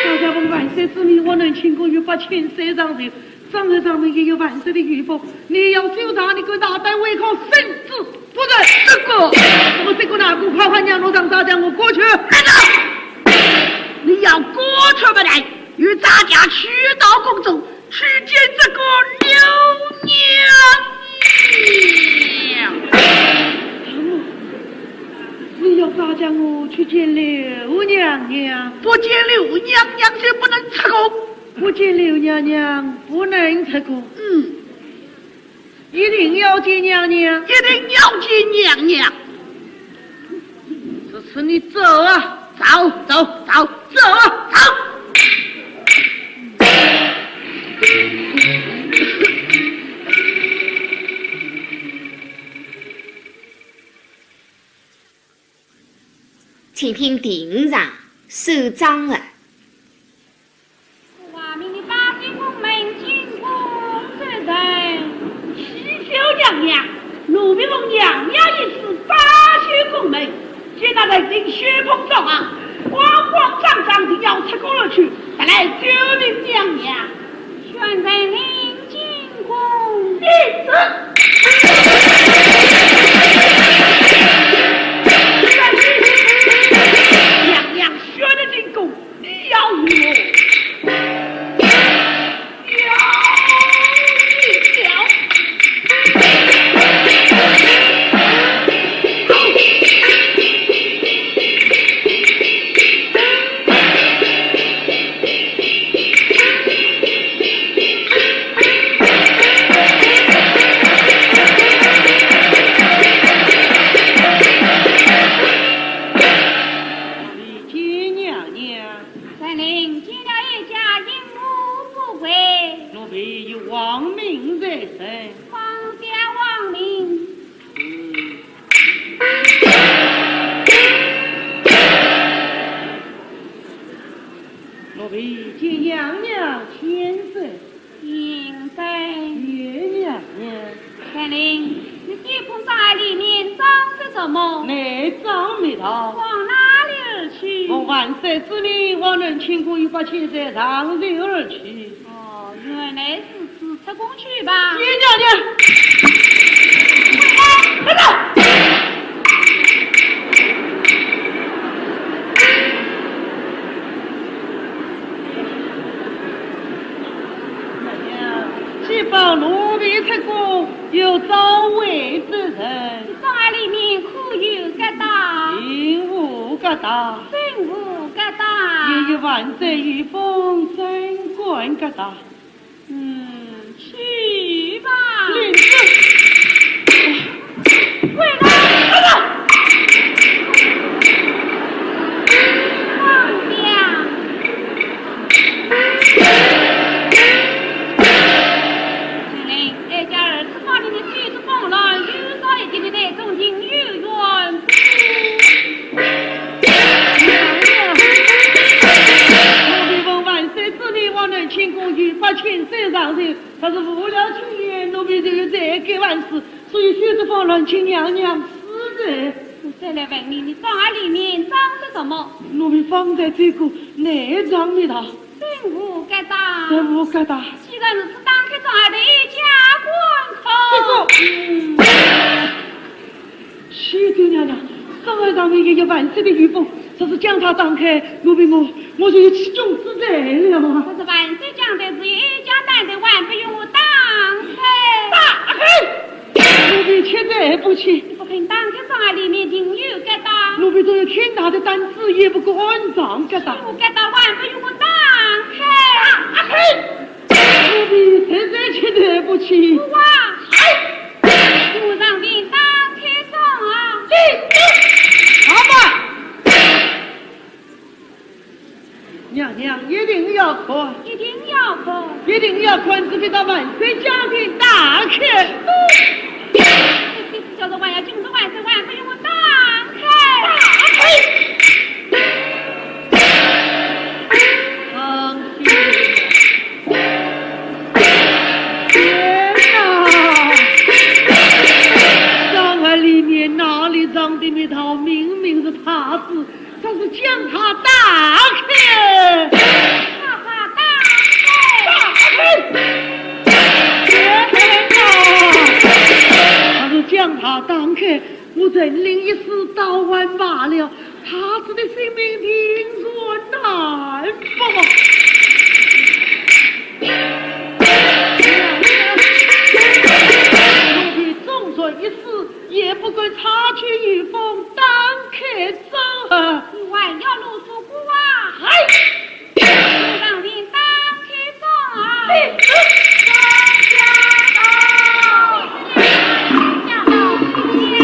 咱家奉万岁之命，往南清宫御八千岁上首， 上首上面也有万岁的御封，你要救他，你敢大胆违抗圣旨，不成？这个，我这个哪个快快让路让咱家我过去。慢着！你要过去不来，与咱家去到宫中，去见这个柳娘娘。你要咱家我去见柳娘娘？不见柳娘娘就不能出宫。 不见柳娘娘，不能出宫。嗯。一定要见娘娘。一定要见娘娘。这次你走啊，走，走，走，走啊，走。请听定上，收账了。 我命你八岁宫门进宫之人。启禀娘娘，奴婢奉娘娘懿旨，八岁宫门，见那人名薛捧状啊，慌慌张张地要出宫而去，特来奏禀娘娘。宣人领进宫。领旨。娘娘宣了进宫。 你要与我，要与了。见娘娘。 传令，见了哀家，因何不跪？奴婢有王命在身。方家王命。嗯。奴婢见娘娘千岁。 请罪。谢娘娘。传令，你这封状案里面装着什么？内藏密套。往哪里而去？奉万岁之命，往南清宫御八千岁上首而去。哦，原来如此，出宫去吧。谢娘娘。快走！ 娘娘，既报奴婢出宫，有召回之人。这状案里面可有夹带？并无夹带。并无夹带。也有万岁御封，怎敢夹带？嗯，去吧。领旨。 快来！王家。传令，哀家二次方令的九十方郎，有朝一日的内中定有冤。奴婢奉万岁之命，往南清宫御八千岁上首，他是无了情愿，奴婢就有罪该万死， 所以九十方郎请娘娘恕罪。我再来问你，你账案里面账些什么？奴婢方才接过内账密道。真无该当。真无该当。既然如此，打开账案的一家观看。不说。嗯。启禀娘娘，账案上面有一万岁的御封，若是将它打开，奴婢我，我就有欺君之罪了啊。可是万岁将在，只有一家担待，还不与我打开。打开！ 奴婢切对不起。你不肯打开账案，里面定有该当。奴婢总有天大的胆子，也不敢按章该当。有该当还不与我打开。打开！奴婢实在切对不起。我啊，哎，我让你打开账啊。好吧。 娘娘一定要看，一定要看。一定要看，只比到万岁驾临打开。你是叫做还要请示万岁，还不与我打开。打开！放心。天哪！账案里面哪里账的密道，明明是他字， 可是将它打开。把它打开。打开！天哪！可是将它打开，我认领一死倒还罢了，他子的性命定然难保。奴婢纵然一死，也不敢擦去御封，打开 这，你还要啰嗦不啊？哎，我让你打开账啊！哎，张家宝，张家宝呀！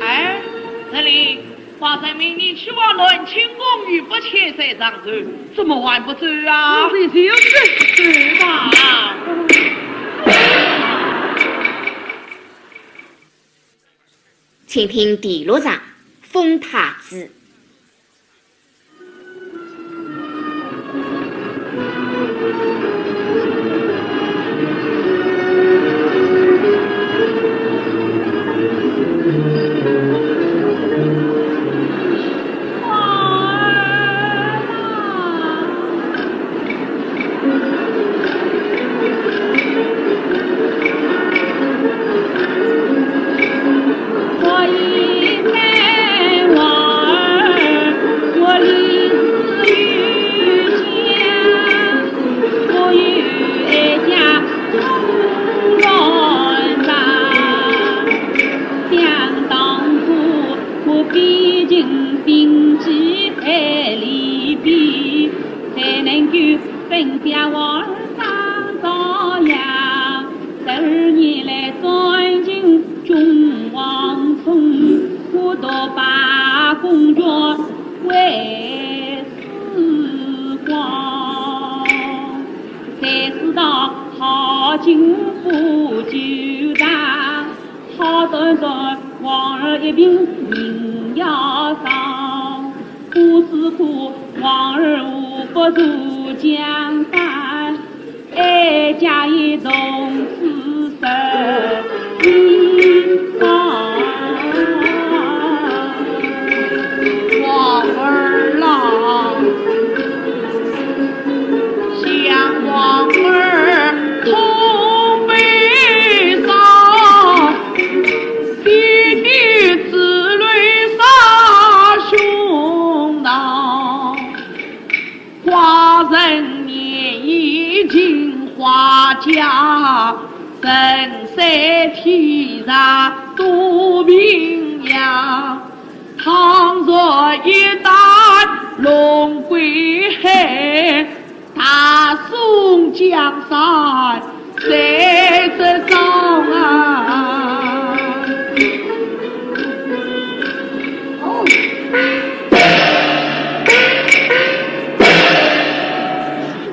哎，这里 话说明你去往南清宫御笔千岁上奏，怎么还不奏啊？奴婢就是奏吧。请听第六章，封太子。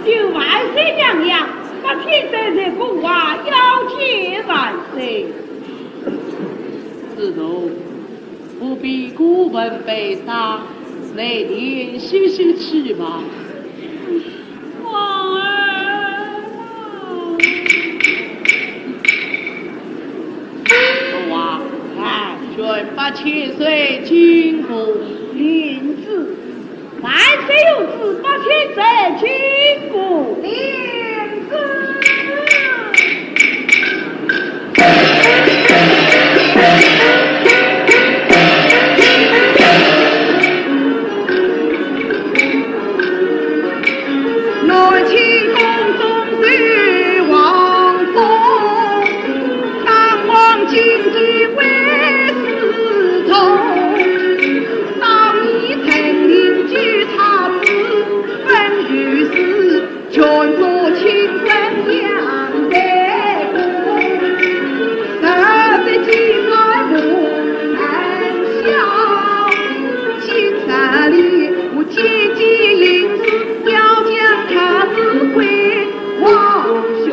有万岁娘娘，那千岁在宫外，要见万岁。子龙，不必过问悲伤，内殿休息去吧。在金谷。领旨。万岁有旨，八千在金谷。领旨。南清宫中守皇后， 当王金殿为侍从，当年陈琳救太子，本御史，全作亲身相带过。十八年来不能消，今日里我姐姐临死，要将太子归 皇兄。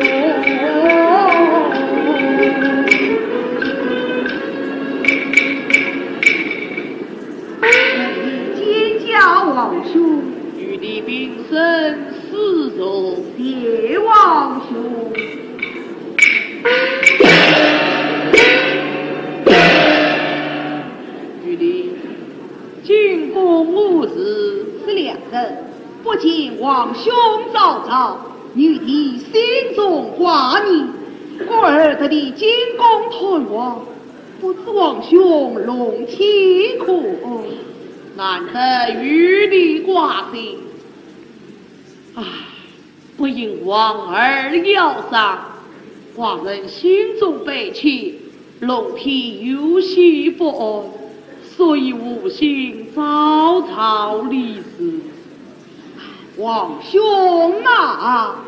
见驾皇兄。愚侄平身示众。谢皇兄。愚侄，进宫无事。是良辰。 不见皇兄早朝，愚侄心中挂念，故而特地进宫探望，不知皇兄龙体可安？难得愚侄挂心。唉，不因皇儿杳伤，寡人心中悲切，龙体有些不安，所以无心早朝礼事。 皇兄啊，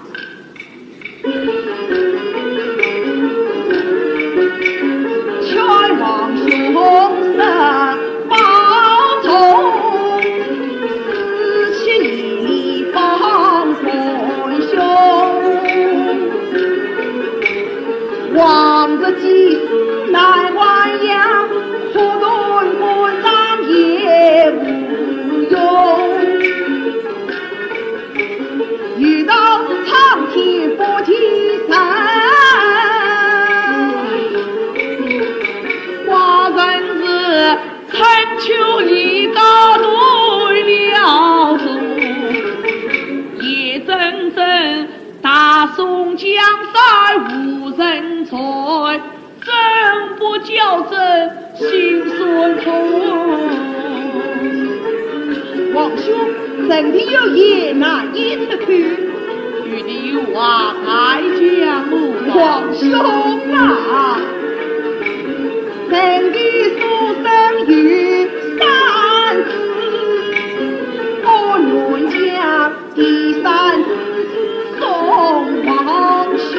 劝皇兄保重，思前想后方官兄。往日几事难挽回，苦痛肝肠也无用。 有道是苍天不欺人，寡人是春秋已打乱了钟，也真正大宋江山无人在， 怎不叫人心酸痛？皇兄，臣弟有言难言出口。愚侄有话再讲无妨。皇兄啊，臣弟所生有三子，我愿将 第三子送皇兄，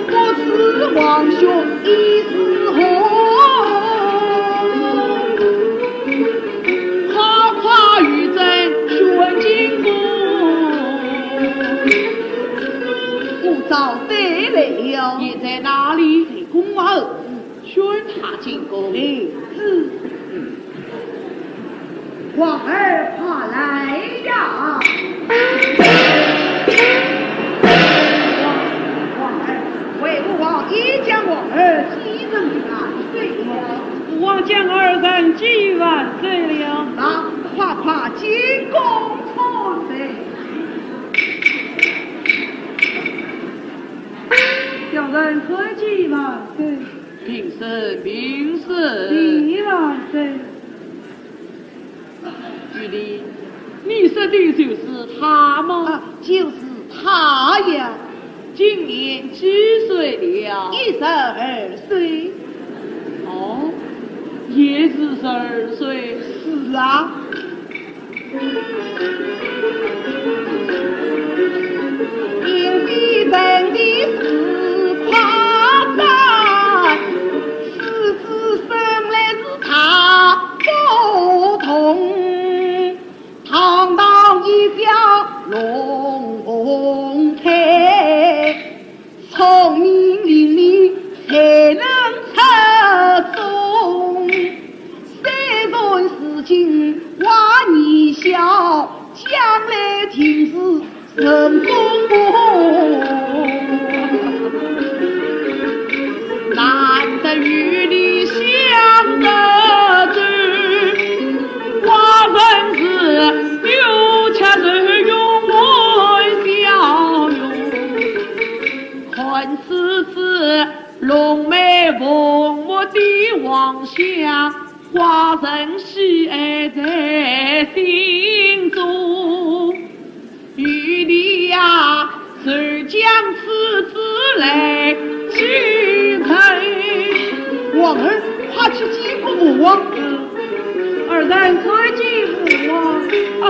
不知皇兄意如何？快快与朕宣进宫。我早带来了。现在哪里？在宫外。 宣他进宫。领旨。皇儿快来呀！皇，皇儿，魏武王已将皇儿继任万岁了。武王将儿臣继万岁了。那，快快进宫参拜。小人参见万岁。 平身，平身。谢万岁。愚侄，你说的就是他吗？啊，就是他呀。今年几岁了？一十二岁。哦，也是十二岁。是啊。 因为人的是夸张，狮子生来是大不同，堂堂一表龙凤胎。 聪明伶俐才能出众，虽然如今还年小，将来定是人中龙。难得与你相斗人参金母啊，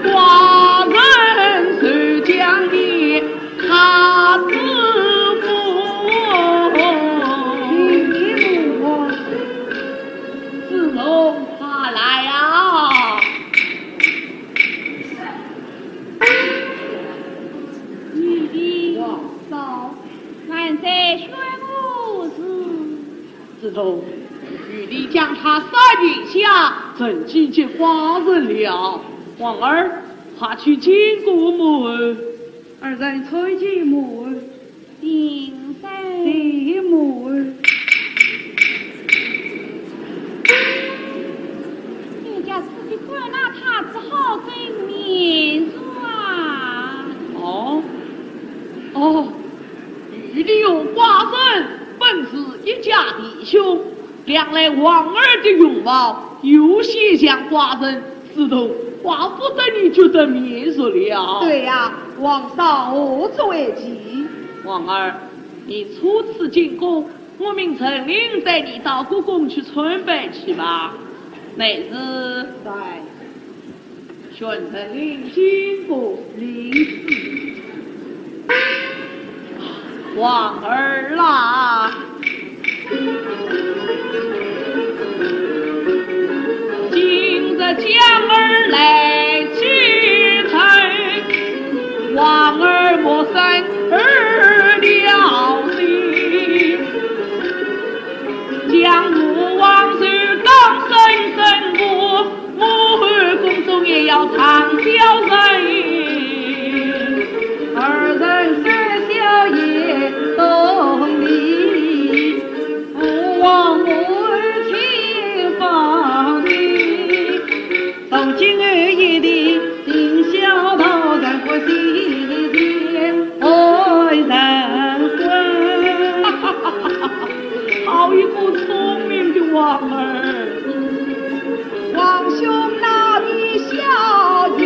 寡人受将你他之福。金母啊，子龙，快来啊！你的嫂嫂，俺在宣武寺。 子龙，与你将他三殿下，怎计及寡人了。王二，快去见过母后。儿臣参见母后。平身。谢母后。你家自己管那他只好真面子啊。哦，哦，与你与寡人本是一家弟兄， 想来王二的容貌有些像寡人，子龙，怪不得你觉得面熟了。对呀，王嫂何足为奇。王二，你初次进宫，我命陈琳带你到故宫去参拜去吧。乃是在 宣陈琳进宫。领旨。王二啊，今日将儿来接来，王二莫生二了心，将我王后当生身故， 母后宫中也要唱小人，二人三小也懂礼，父王母亲方礼，从今后一定尽孝道，然后喜结爱成婚。好一个聪明的王二！ 王兄那的孝行，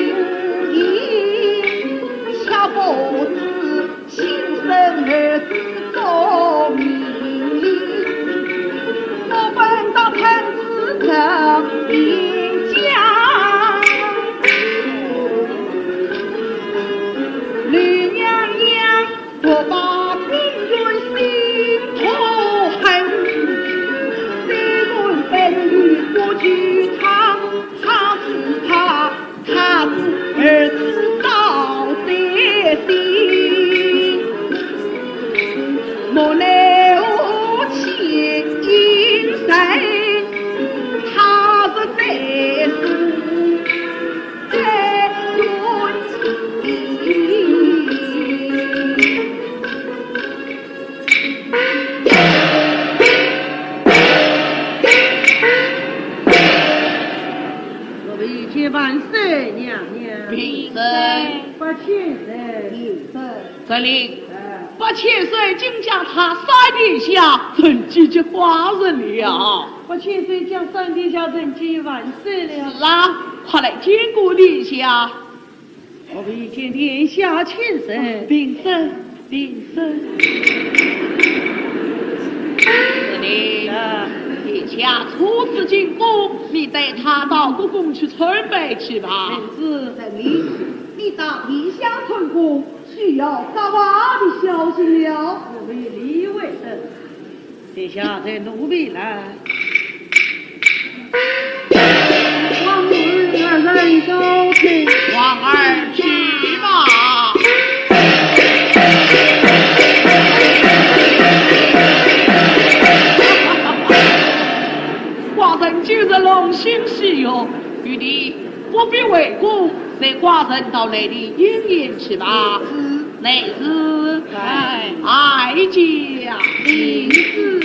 岂不知亲生儿子多明？我本当疼子成名家，吕娘娘 我把命运心头恨，虽然本与我去唱，唱是唱，唱是儿子早在心。莫奈何千金在，他日再死 我们见万岁娘娘。平身。八千岁。平身。陈琳，哎。八千岁竟将他三殿下，怎计及寡人了？ 八千岁将三殿下，怎计及万岁了？是啊，快来见过殿下。我们见殿下请身。平身，平身。是的，殿下初次进宫，你带他到故宫去参拜去吧。是。陈琳，你带殿下参宫，需要啥话的孝心了？我们理会的。 殿下在哪里来？王二，二人告退。王二，去吧。寡人今日龙心喜悦，与你不必回宫，随寡人到内里饮宴去吧。是。 乃是哀家领旨。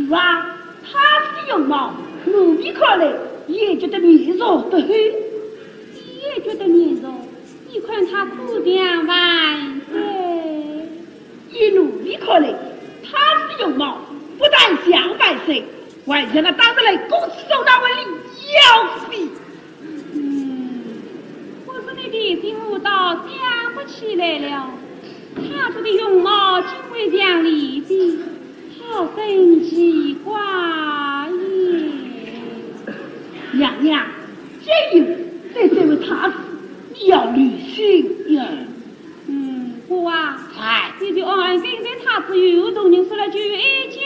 哇，她的容貌，奴婢看来也觉得面熟得很。你也觉得面熟？你看她可像范生？依奴婢看来，她的容貌不但像范生，还像那当日来公子手那位李小姐。嗯，我说你提醒我倒想不起来了，她这个容貌竟会像李的，好生奇怪耶。娘娘，这有这这位太子，你要留心呀。嗯，我啊，哎。你就暗暗跟着太子与同人说了句一家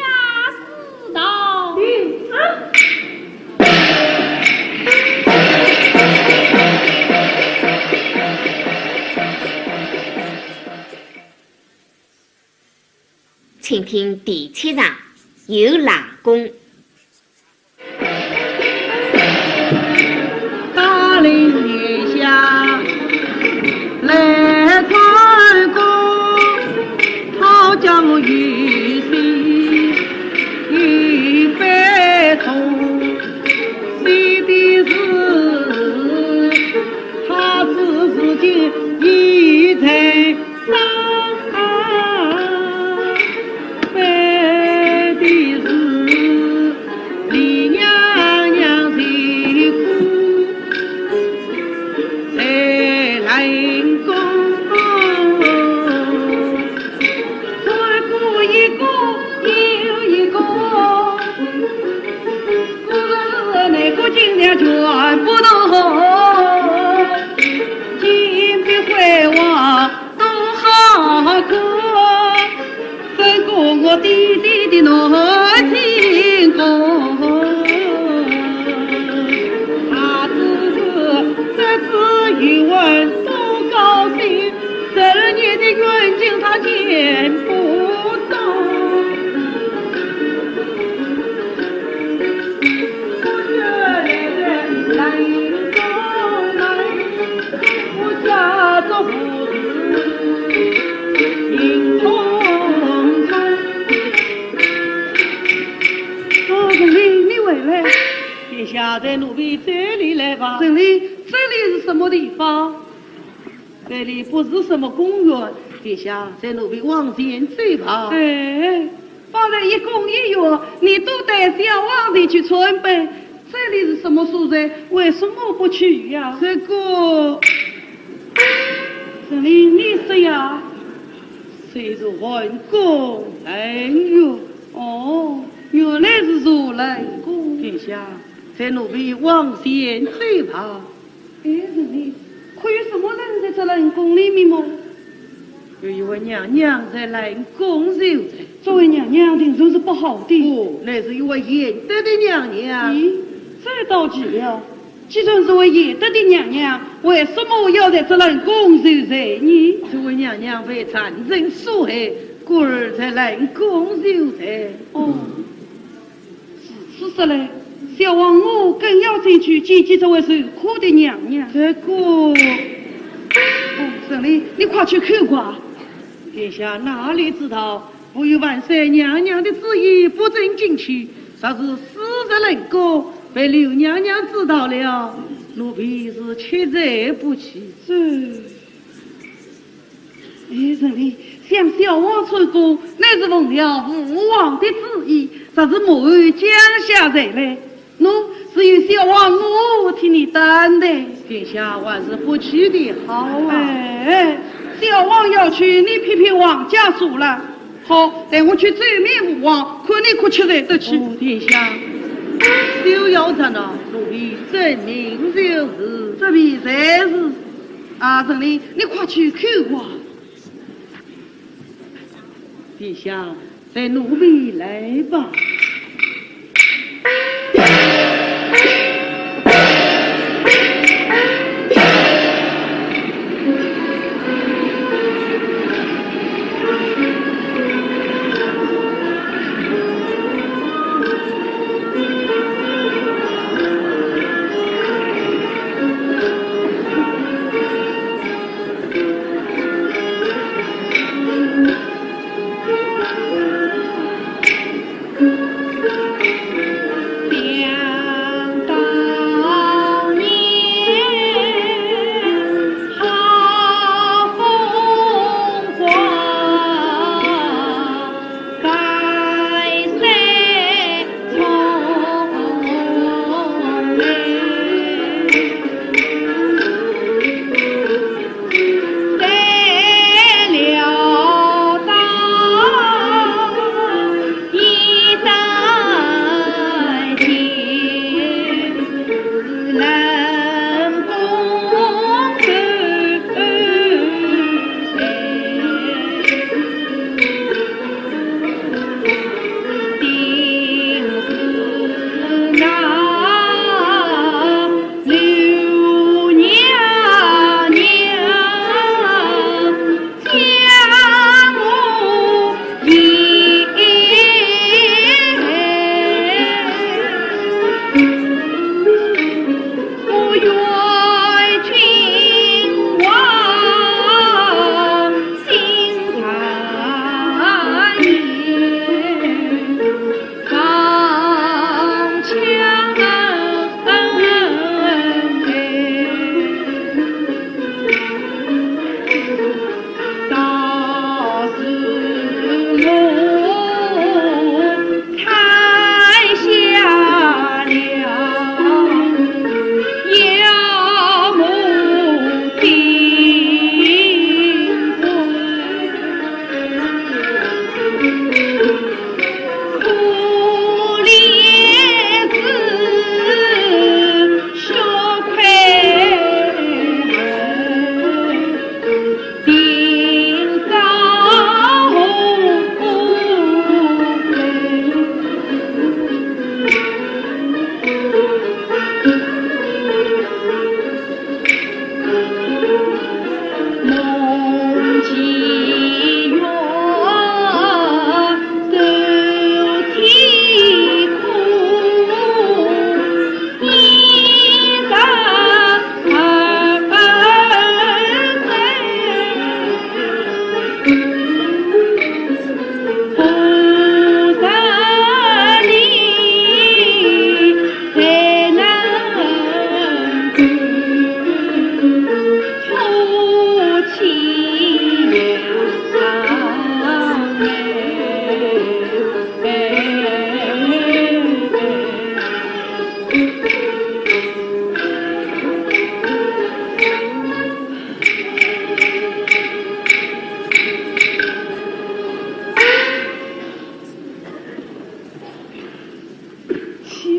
之道。嗯，啊。请听第七场，游冷宫。大林月下来看过，好叫我有心有悲痛，为的是他是自己一在 悲的是李娘娘受苦在冷宫，穿过一个又一个，可是那个金娘全不动。 金碧辉煌多好看，胜过我爹爹的南清宫。他只是这次游玩多高兴，十二年的远近他见不到。 哦，陈琳，你回来。殿下，随奴婢这里来吧。陈琳，这里是什么地方？ 这里不是什么公园，殿下，随奴婢往前走吧。哎，方才一宫一院，你都带小王前去参拜，这里是什么所在？为什么不去呀？这个，陈琳，你说呀。这是玩宫人哟。哦，原来是如来宫。殿下，随奴婢往前走吧。 哎，陈琳，可有什么人在这冷宫里面么？有一位娘娘在冷宫受罪。这位娘娘定然是不好的。不，乃是一位贤德的娘娘。咦，这倒奇了。既然是位贤德的娘娘，为什么要在这冷宫受罪呢？这位娘娘被谗臣所害，故而在冷宫受罪。哦， 如此说来，小王我更要前去见见这位受苦的娘娘。这个，哦，陈琳，你快去看吧。殿下哪里知道，不由万岁娘娘的旨意，不准进去，若是私自冷宫，被刘娘娘知道了，奴婢是吃罪不起。这 哎，陈琳，想小王出宫，乃是奉了父王的旨意，若是母后降下罪来，喏，只有小王我替你担待。殿下还是不去的好啊。哎，小王要去，你偏偏往下说了。好，待我去奏明父王，看你可去得去。哦，殿下，休要吵闹，奴婢遵命就是。遵命就是。 啊，陈琳，你快去看啊。殿下，随奴婢来吧。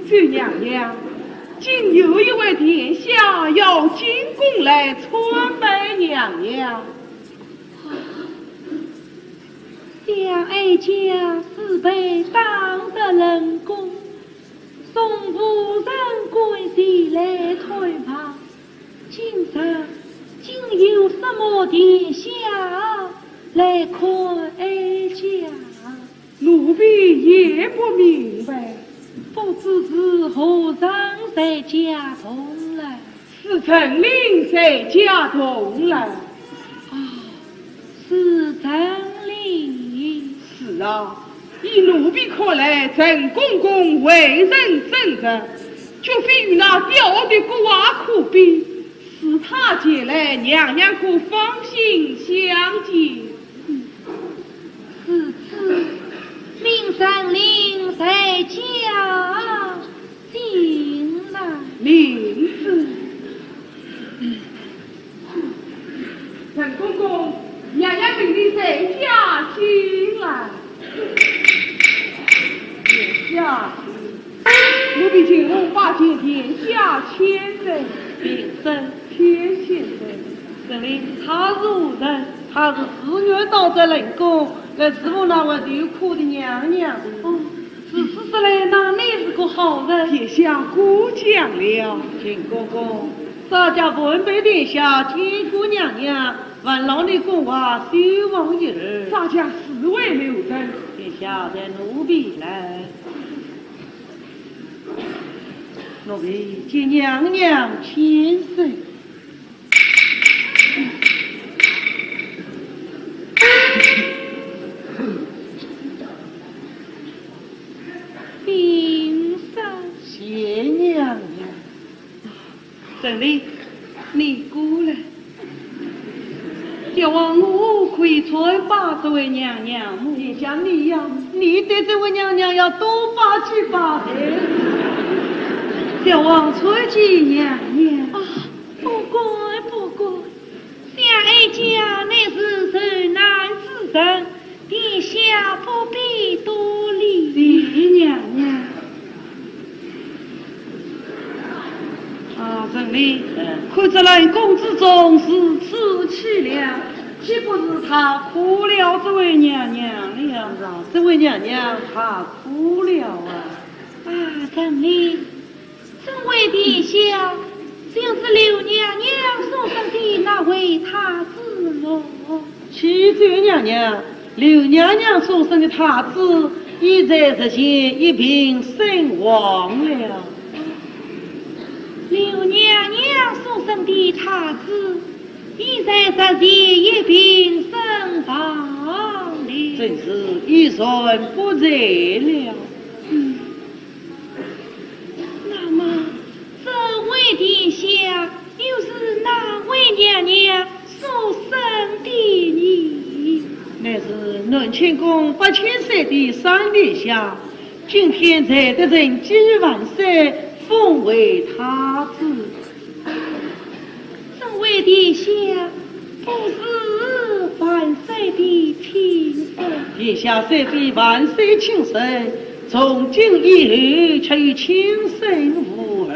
周娘娘，今有一位殿下要进宫来参拜娘娘。想哀家自备当值冷宫，从无人敢前来探望。今日竟有什么殿下来看哀家？ 奴婢也不明白。不知是何人在家中来？是陈琳在家中来。啊，是陈琳。是啊，依奴婢看来，陈公公为人正直，绝非与那刁的郭槐可比。 是他前来，娘娘可放心相见。如此，命陈琳在家进来。领旨。陈公公，娘娘命你在家进来。殿下，奴婢进屋拜见殿下千岁。平身。田先生。陈琳，她是何人？她是自愿到这冷宫来侍奉那位受苦的娘娘。哦，如此说来，那你是个好人。殿下过奖了。陈公公，咱家奉陪殿下见过娘娘， 还劳你郭槐休望一日。咱家侍卫留人。殿下待奴婢来。奴婢见娘娘千岁。平身。谢娘娘。 陈琳，你过来。小王，我可以参拜这位娘娘么？殿下你呀，你对这位娘娘要多拜几拜才是。小王参见娘娘。啊，不敢，不敢。 想哀家乃是受难之人，殿下不必多礼。谢娘娘。啊，陈琳，嗯。看这冷宫之中如此凄凉，岂不是太苦了这位娘娘了？是啊，这位娘娘太苦了啊。啊，陈琳， 这位殿下，就是刘娘娘所生的那位太子么？启奏娘娘，刘娘娘所生的太子，已在日前因病身亡了。刘娘娘所生的太子，已在日前因病身亡了。真是一然不才了。嗯。 那么，这位殿下又是哪位娘娘所生的呢？乃是南清宫八千岁的三殿下，今天才得人居万岁，封为太子。 这位殿下不是万岁的亲生。殿下虽非万岁亲生，从今以后却与亲生无二。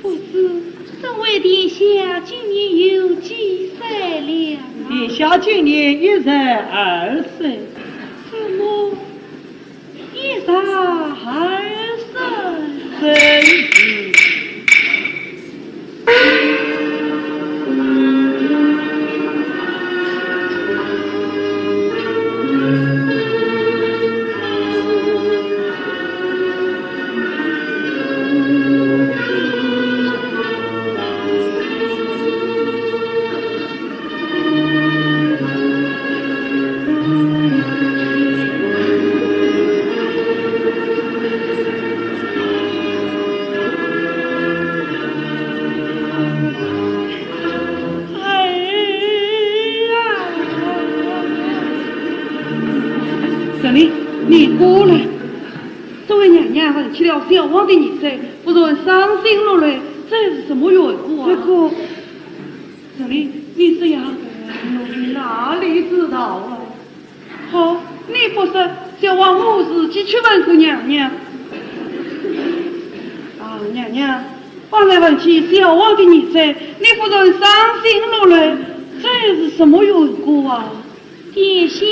不知这位殿下今年有几岁了啊？殿下今年一十二岁。怎么 一十二岁。真是。陈琳，你过来。这位娘娘问起了小王的年岁，不禁伤心落泪，这是什么缘故啊？这个 陈琳，你这样，奴婢哪里知道啊？好，你不说，小王我自己去问过娘娘。啊，娘娘，方才问起小王的儿子，你忽然伤心落泪，这是什么缘故啊？殿下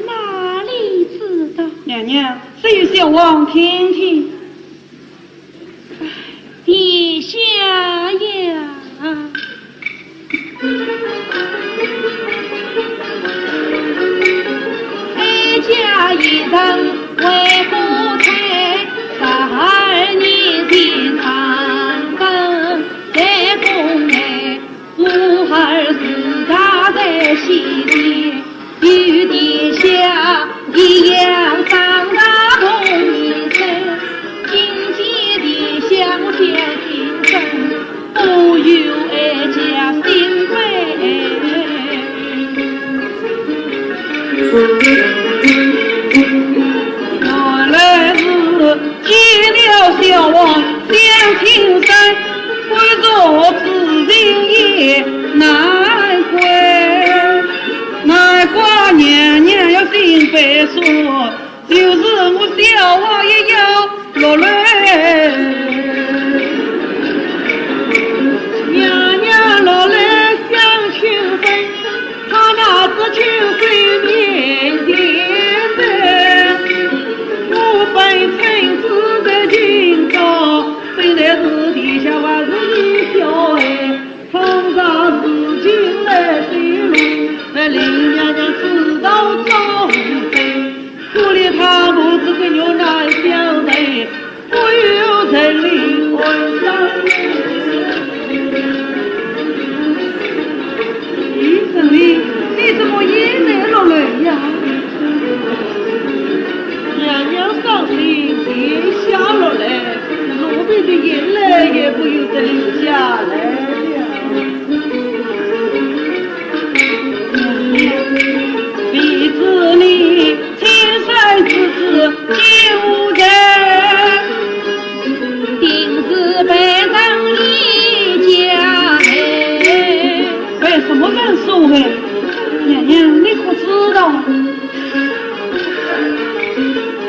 哪里知道？娘娘，说与小王听听。 殿下呀，哀家一人为国退，十二年前长征在宫内，我儿自杀在西街。 与殿下一样长大同一岁，今见殿下我想今生，不由哀家心悲。原来是 见了小王想亲生，不如此情也难归。难怪娘娘要心悲说，就是我小王也要落泪。娘娘落泪想亲生， 他那只青丝面前的，我本称之在今朝，本来是殿下还是你小孩，倘若如今来追问，被林娘娘知道遭罪，可怜他母子个女难相随。 不由人力安葬。咦，陈琳，你怎么也在落泪呀？娘娘伤心，殿下落泪，奴婢的眼泪也不由得流下来了。 谁知你亲生之子竟无人，定是被人以假害。被什么人所害？娘娘，你可知道？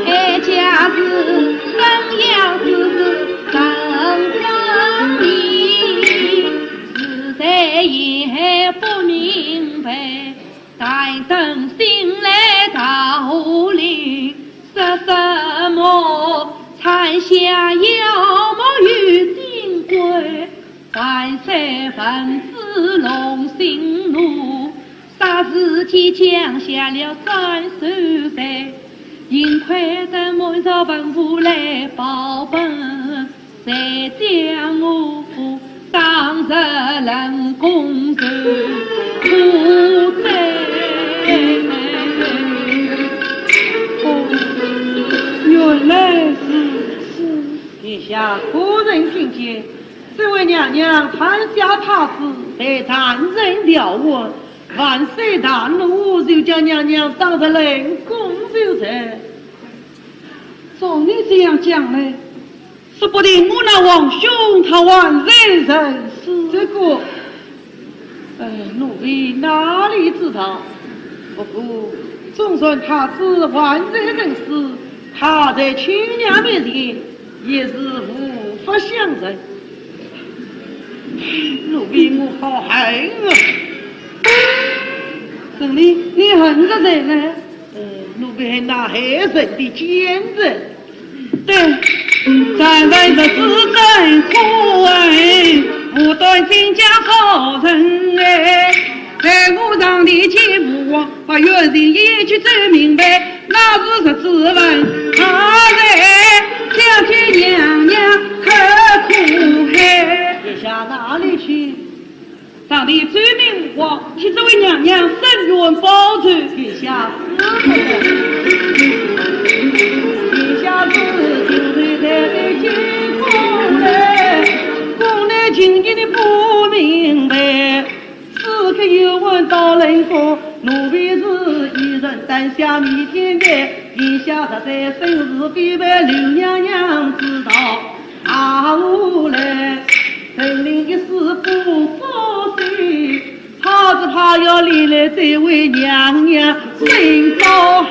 哀家是生养之时，常生疑， 实在也不明白，待等醒来道理，说什么产下妖魔与精鬼，万岁文子龙兴怒，霎时间降下了斩首罪，幸亏得满朝文武来报本， 才将我当日冷宫受苦罪。哦，原来如此。殿下可曾听见？这位娘娘产下太子，被大人调问，万岁大怒，就将娘娘当日冷宫受罪。照你这样讲来， 说不定我那王兄他还在人世。这个，呃，奴婢哪里知道？不过，纵然太子还在人世，他在亲娘面前也是无法相认。奴婢我好恨啊！陈琳，你恨着谁呢？ 呃，奴婢恨那害人的奸人。对，站在这是真可恨，无端冤家杀人哎。在我上殿见父王，把冤情一句说明白，那是实子问他人，想见娘娘可苦害。殿下哪里去？ 上殿奏明父王，替这位娘娘伸冤报仇。殿下，殿下是今日才被进宫来，宫内情形你不明白。此刻有问到冷宫，奴婢是一人担下弥天罪，殿下实在生是非被刘娘娘知道。 啊，我来，陈琳一时不作声，怕是怕要连累这位娘娘心高寒。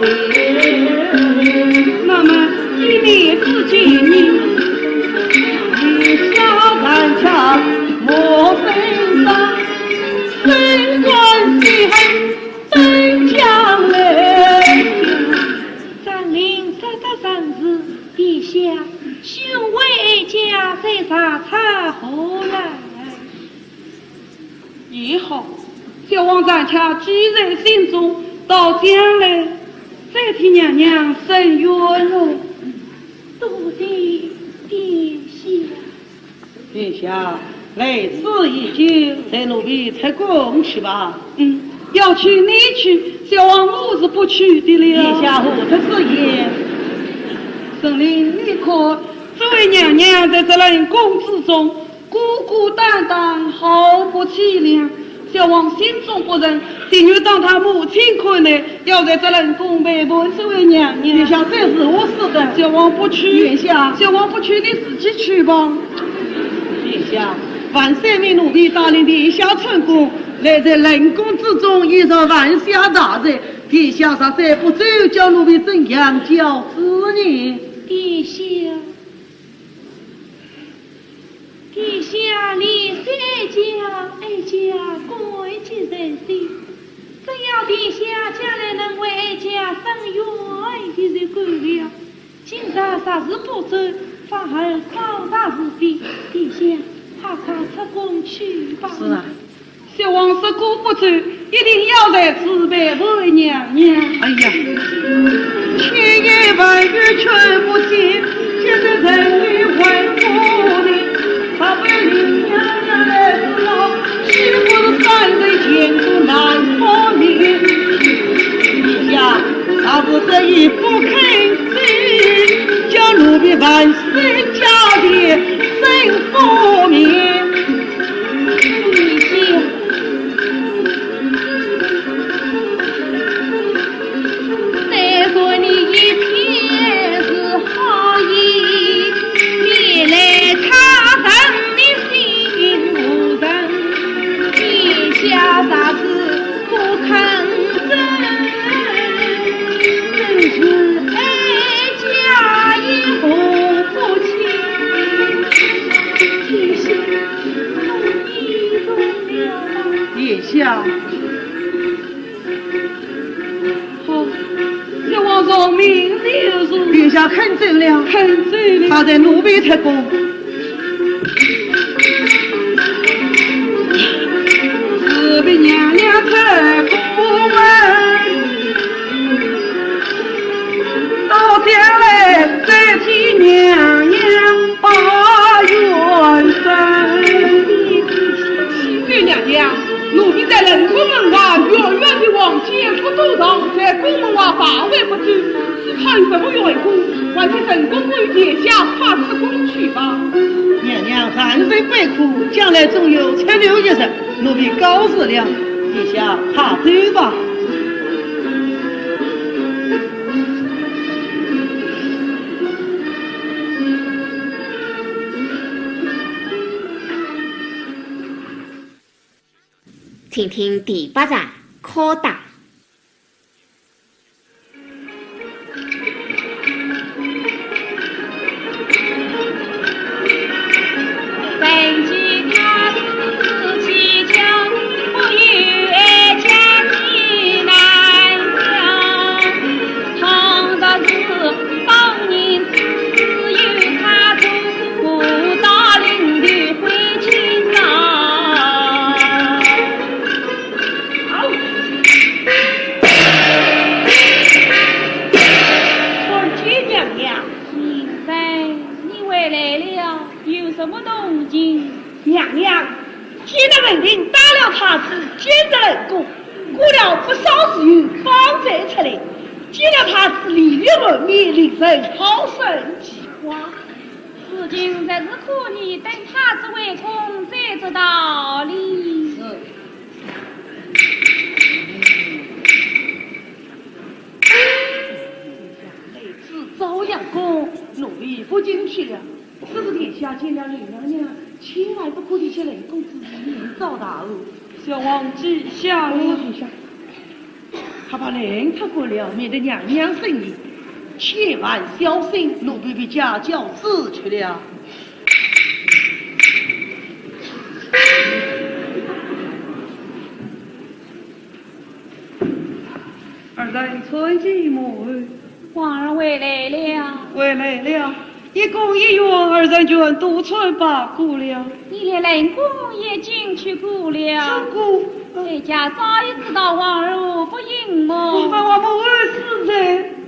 小王暂且记在心中，到将来再替娘娘伸冤喽。多谢殿下。殿下，来此已久，待奴婢出宫去吧。嗯，要去你去，小王我是不去的了。殿下何出此言？沈林，你看，这位娘娘在这冷宫之中， 孤孤单单，毫不凄凉。小王心中不忍，情愿当她母亲看待，要在这冷宫陪伴这位娘娘。殿下，这是合适的。小王不去。殿下。小王不去，你自己去吧。殿下，万岁命奴婢带领殿下出宫，来在冷宫之中，也是万岁大罪。殿下若再不走，叫奴婢怎样教子呢？殿下。 殿下怜惜哀家，哀家感激至深。只要殿下将来能为哀家伸冤，也就够了。今日若是不走，反而诓大事体。殿下，快快出宫去吧。是啊。 小王如果不走，一定要在此陪伴娘娘。哎呀，千言万语劝不醒，现在人语还不明。若非林娘娘来阻拦，岂不是三人前途难保命？殿下，若是执意不肯走，叫奴婢万死家田怎复明？ 再说你一片是好意，你来他人，你心无人。天下大事不肯争，真是哀家也扶不起。天下，我已懂了。殿下。 好，小王从命就是。殿下肯走了。肯走了。他待奴婢出宫。奴婢娘娘出宫门，到将来再替娘娘把冤伸。启禀娘娘， 奴婢在冷宫门外远远地望见，不多长，在宫门外徘徊不走，只盼什么缘故，还请沈公公与殿下快出宫去吧。娘娘，暂时别哭，将来总有出头一日，奴婢告辞了。殿下，快走吧。 请听第八场，敲打。参见娘娘。明妃，你回来了，有什么动静？娘娘， 今日文定打了太子，监在冷宫，过了不少时辰方才出来。今日太子礼遇满面，令人好生奇怪。事情实是可疑，等太子回宫再知道哩。是。来至昭阳宫，奴婢不进去了。 只是殿下见了林娘娘，千万不可提起冷宫之事，免遭大祸。小王记下了。哦，殿下。快把人拖过来，免得娘娘生疑。千万小心，奴婢回家教子去了。 儿臣参见母后。皇儿回来了。回来了，一宫一院，儿臣全都参拜过了。你连冷宫也进去过了。这个哀家早已知道皇后不应么。我们我们二世子。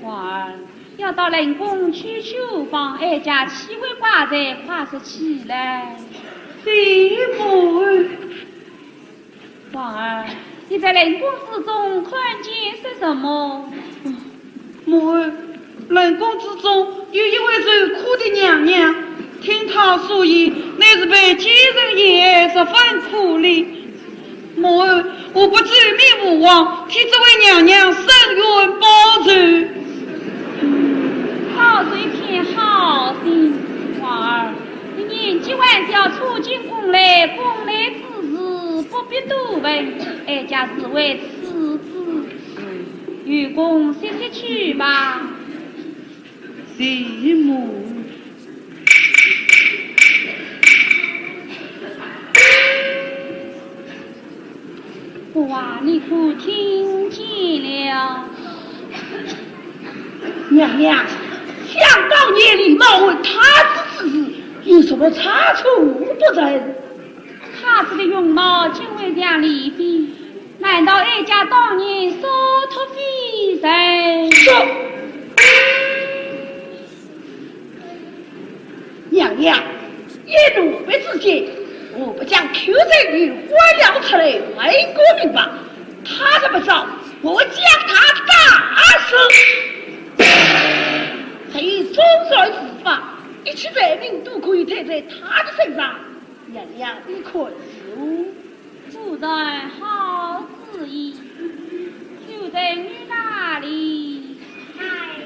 皇儿，要到冷宫去求房，哀家岂会挂在，快些起来。是母。皇儿，你在冷宫之中看见些什么？ 母后，冷宫之中有一位受苦的娘娘，听她诉言，乃是被奸人陷害，十分可怜。母后，我不奏明父王，替这位娘娘伸冤报仇。好嘴偏好心，皇儿，你年纪还小，初进宫来，宫内之事不必多问，哀家自会处置。 有空歇歇去吧。是母。哇，你可听见了？娘娘，想当年李茂和太子之事，有什么差错不成？太子的容貌竟会像李妃， 难道哀家当年所托非人？说，娘娘，一怒不之间，我不将邱正宇唤了出来，问个明白。他若不招，我将他打死。谁中罪是法，一切罪名都可以推在他的身上。娘娘，你看如何？ 夫人好主意，就在你那里。来了。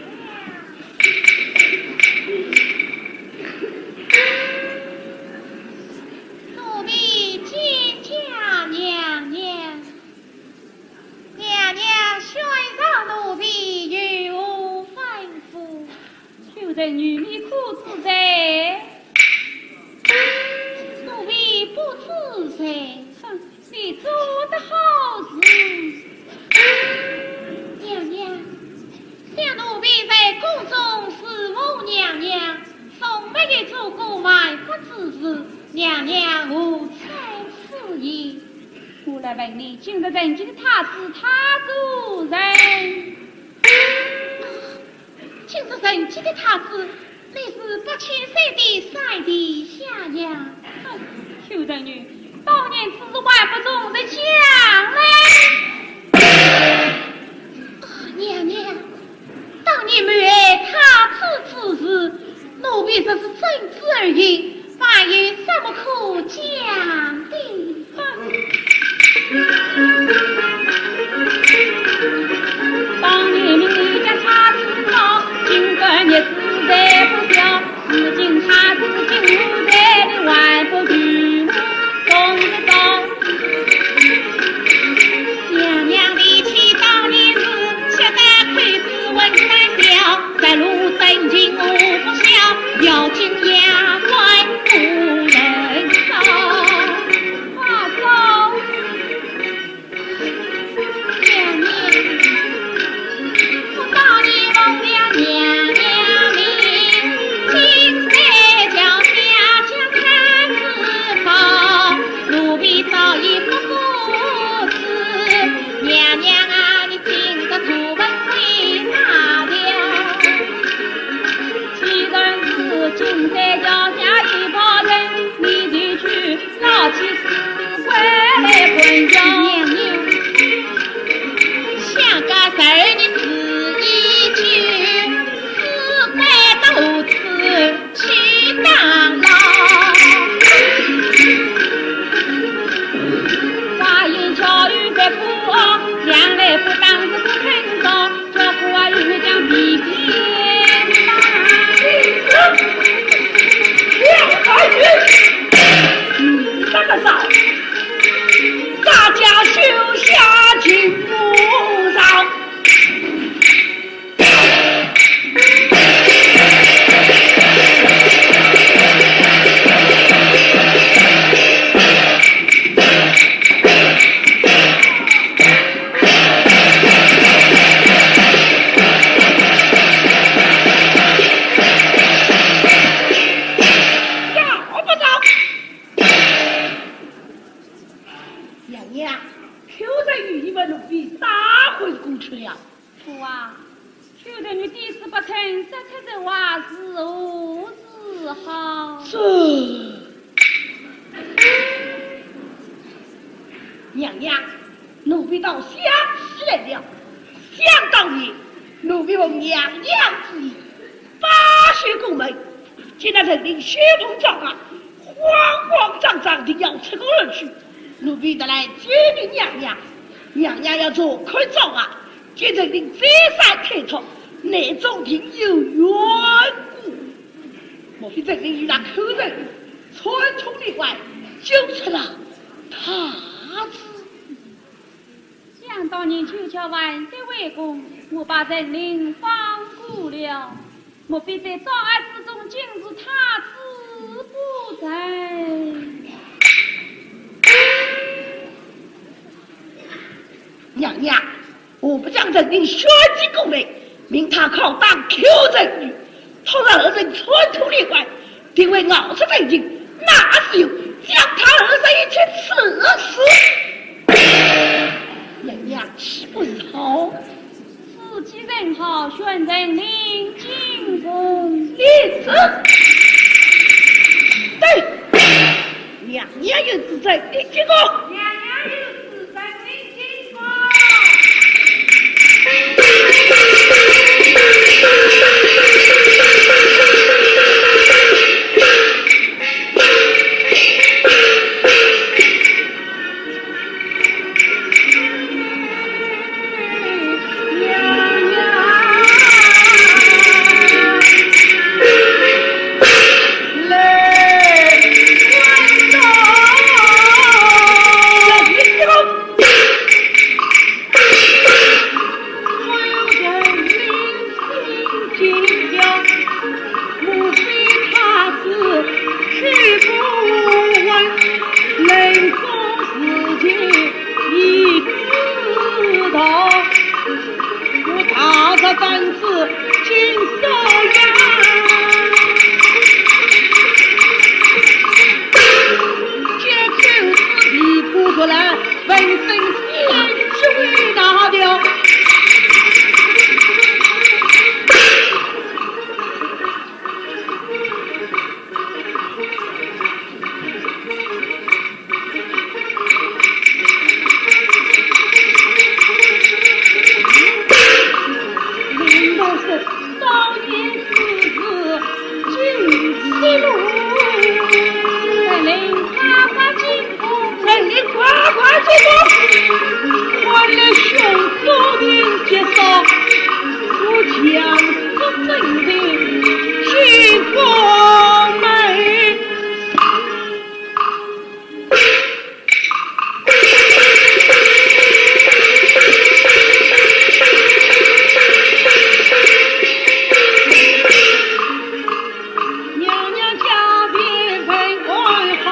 奴婢见驾娘娘。娘娘宣召奴婢有何吩咐？ 邱正宇，你可知罪？奴婢不知罪。哼，你做的好事。娘娘，想奴婢在宫中侍奉娘娘，从没有做过犯法之事，娘娘何才此言？我来问你，今日人间的太子他做甚？ 今日人间的太子，乃是八千岁的三弟下呀。哼，邱正宇，当年之事还不早点讲来。啊，娘娘，当年谋害太子之事，奴婢只是真子而已， 还有什么可讲的？当年你家差子高，今个日子才不小，如今差子进屋在里，还不与我送个到。娘娘提起当年事，吃得口水 问难消，在路深情我不晓，要紧也怪不能少。话说女抵死不肯，这才这话如何是好？这……娘娘，奴婢倒想起来了。想当年，奴婢奉娘娘之意， 罢休宫门，见那陈琳血盆大开，慌慌张张地要出宫而去。奴婢特来见过娘娘，娘娘要查看状啊，见陈琳再三推脱，内中定有缘故。莫非陈琳与那寇人串通里外，救出了太子？ 想当年，九桥万岁回宫，我把陈琳放过了，莫非在障碍之中，竟是太子不成？娘娘，何不将陈琳宣进宫内，命她拷打寇人女，倘若二人串通里外， 定会闹出人情，那时候将他二人一起处死。娘娘岂不是好？此计甚好，宣陈琳进宫。领旨。对，娘娘有旨，传令进宫。娘娘有旨，传令 娘娘驾便问安好。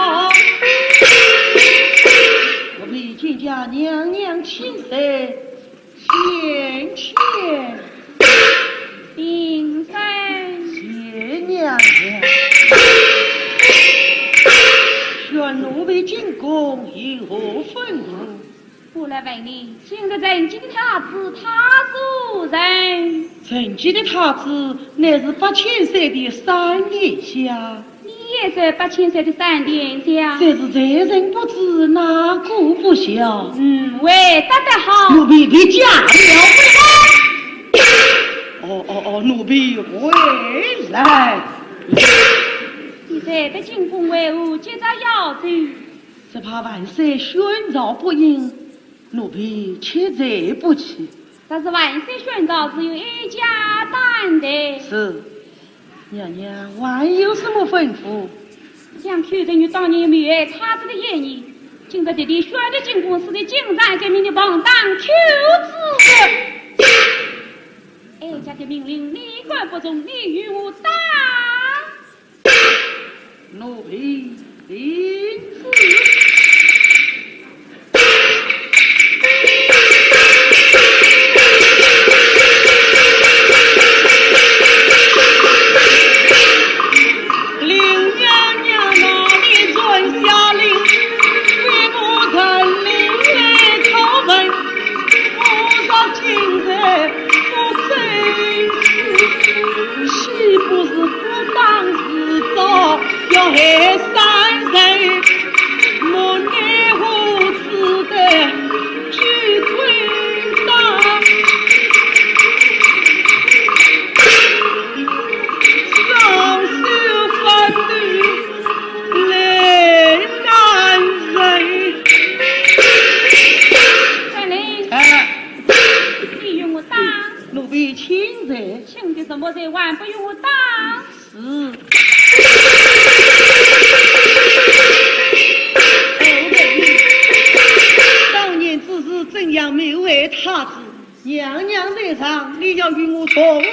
我未见过娘娘亲在。 见见。平身。谢娘娘。宣奴婢进宫有何吩咐？我来问你，今日成亲的太子他是何人？成亲的太子乃是八千岁的三殿下。 你也是八千岁的三殿下。这是罪人不知，哪个不晓？嗯，回答得好。奴婢便讲了。哦，哦，哦，奴婢回来。你在得进宫为何急着要走？只怕万岁宣诏不应，奴婢切罪不起。 但是万岁宣召，只有哀家担待。是，娘娘还有什么吩咐？想寇人女当年谋害太子的嫌疑，今日特地宣你进宫，使你进宫革命的旁党寇子。哀家的命令，你敢不从？你与我打！ 奴婢领旨。林娘娘，那里传下令，为我陈琳来拷问，我若今日不遵罪。轻的什么罪，还不与我打？是。当年之事，怎样瞒为太子？娘娘在上，你要与我同日。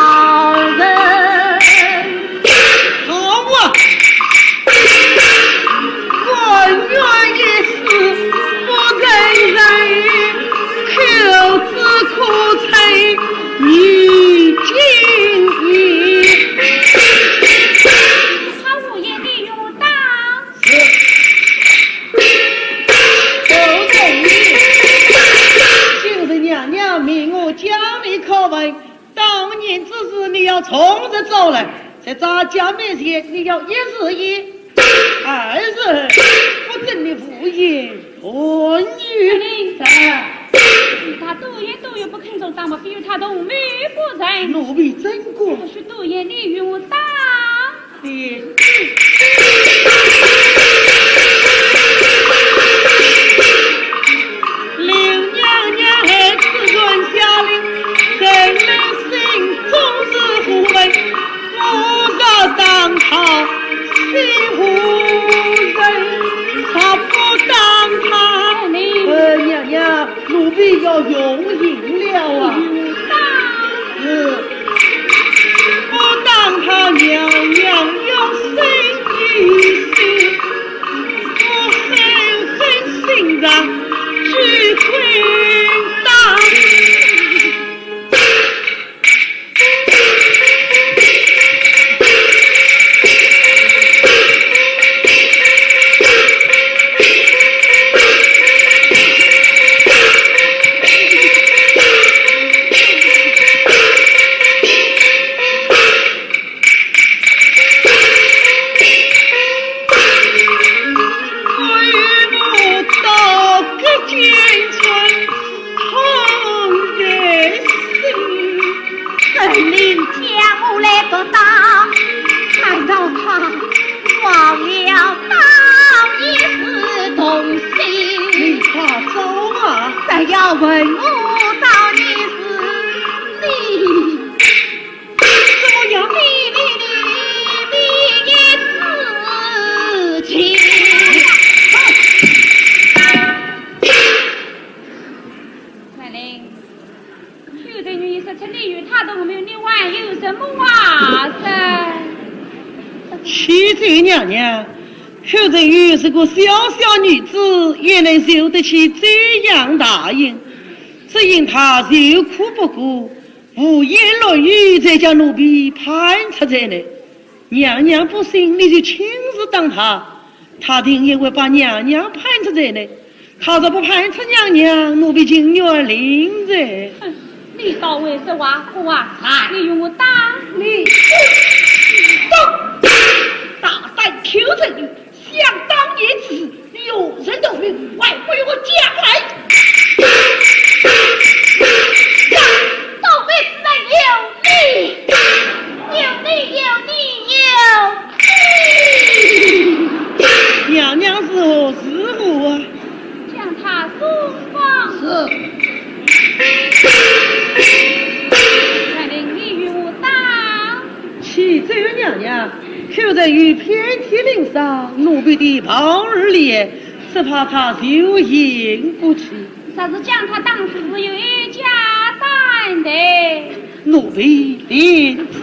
上来。好啊！官员一死，不成人，口之可成，女经矣。他无言的有道。是。侯正义，今日娘娘命我将你拷问， 当年之事，你要从实招来，在咱家面前，你要一字一，二字二，不准你胡言乱语。令。是。与他多言多语不肯作声，莫非与他同谋不成？奴婢怎敢。不许多言，你与我打。 刘娘娘孩子传下令，人人心中是无问，我若打她，谁护人？若不打她。呃，娘娘， 奴婢要用刑了啊！是。不打她，娘娘要生疑心，我狠狠心肠，只会打。 恩人将我来毒打，难道他忘了当年是同心？你快走啊！不要问我当年是你。怎么样？你，你，你，你的事情。兰陵， 邱正玉已说出你与他同谋，你还有什么话说？启奏娘娘，邱正玉是个小小女子，也能受得起这样大刑，只因她受苦不过，胡言乱语，才叫奴婢判处在内。 娘娘不信，你就亲自打她，她定也会把娘娘判处在内。她若不判处娘娘，奴婢情愿另罪。哼，你倒会说话，好啊，来，你与我打。你。寇仁宇遍体鳞伤，奴婢的袍儿裂，只怕他酒醒不起。若是将他打死，有哀家担待。奴婢领旨。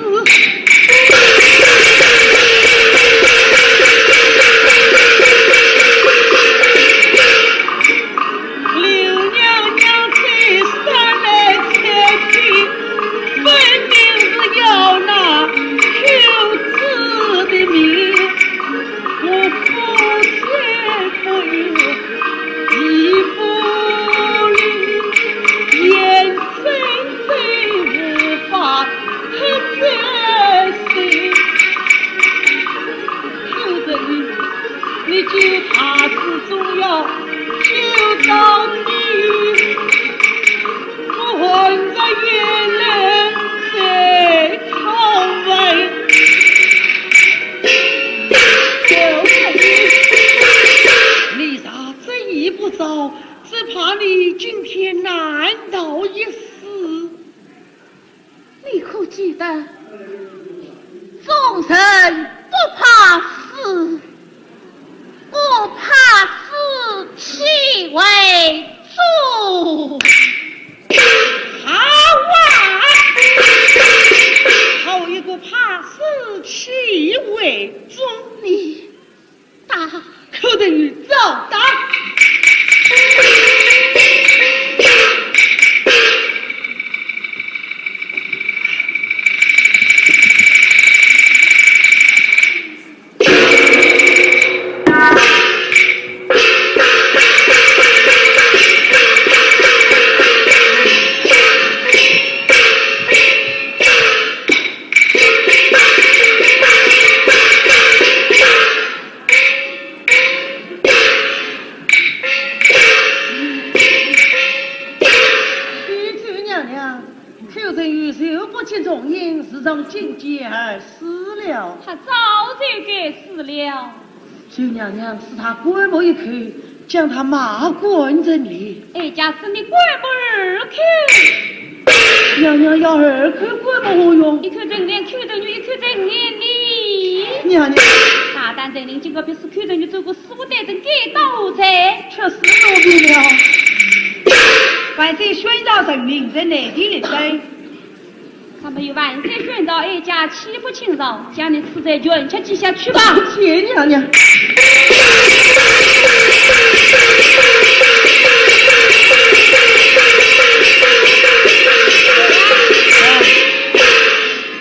刘娘娘在山来前去， 分明是要拿寇珠的命，我不见没有义不理，眼睁睁无法可再生。寇仁宇，你救他是总要救到底。 我含着眼泪在叩问。你若执意不招，只怕你今天难逃一死。 你可记得，众人不怕死，我怕死气为重。好啊！好一个怕死气为重！你 打！寇仁宇，照打！ 娘娘，寇仁宇受不起重刑，自从进监而死了。他早就该死了。 周娘娘赐他棺木一口，将他埋棺成殓。哀家赐你棺木二口。娘娘要二口棺木何用？一口成殓，寇仁宇，一口成葬你。娘娘。大胆陈琳，今个必是寇仁宇做个死，我待人该当何罪？却是奴婢了。万岁宣召陈琳在内廷领罪。 那么有万岁宣召，哀家岂不请饶，将你处在权阙之下去吧。谢娘娘。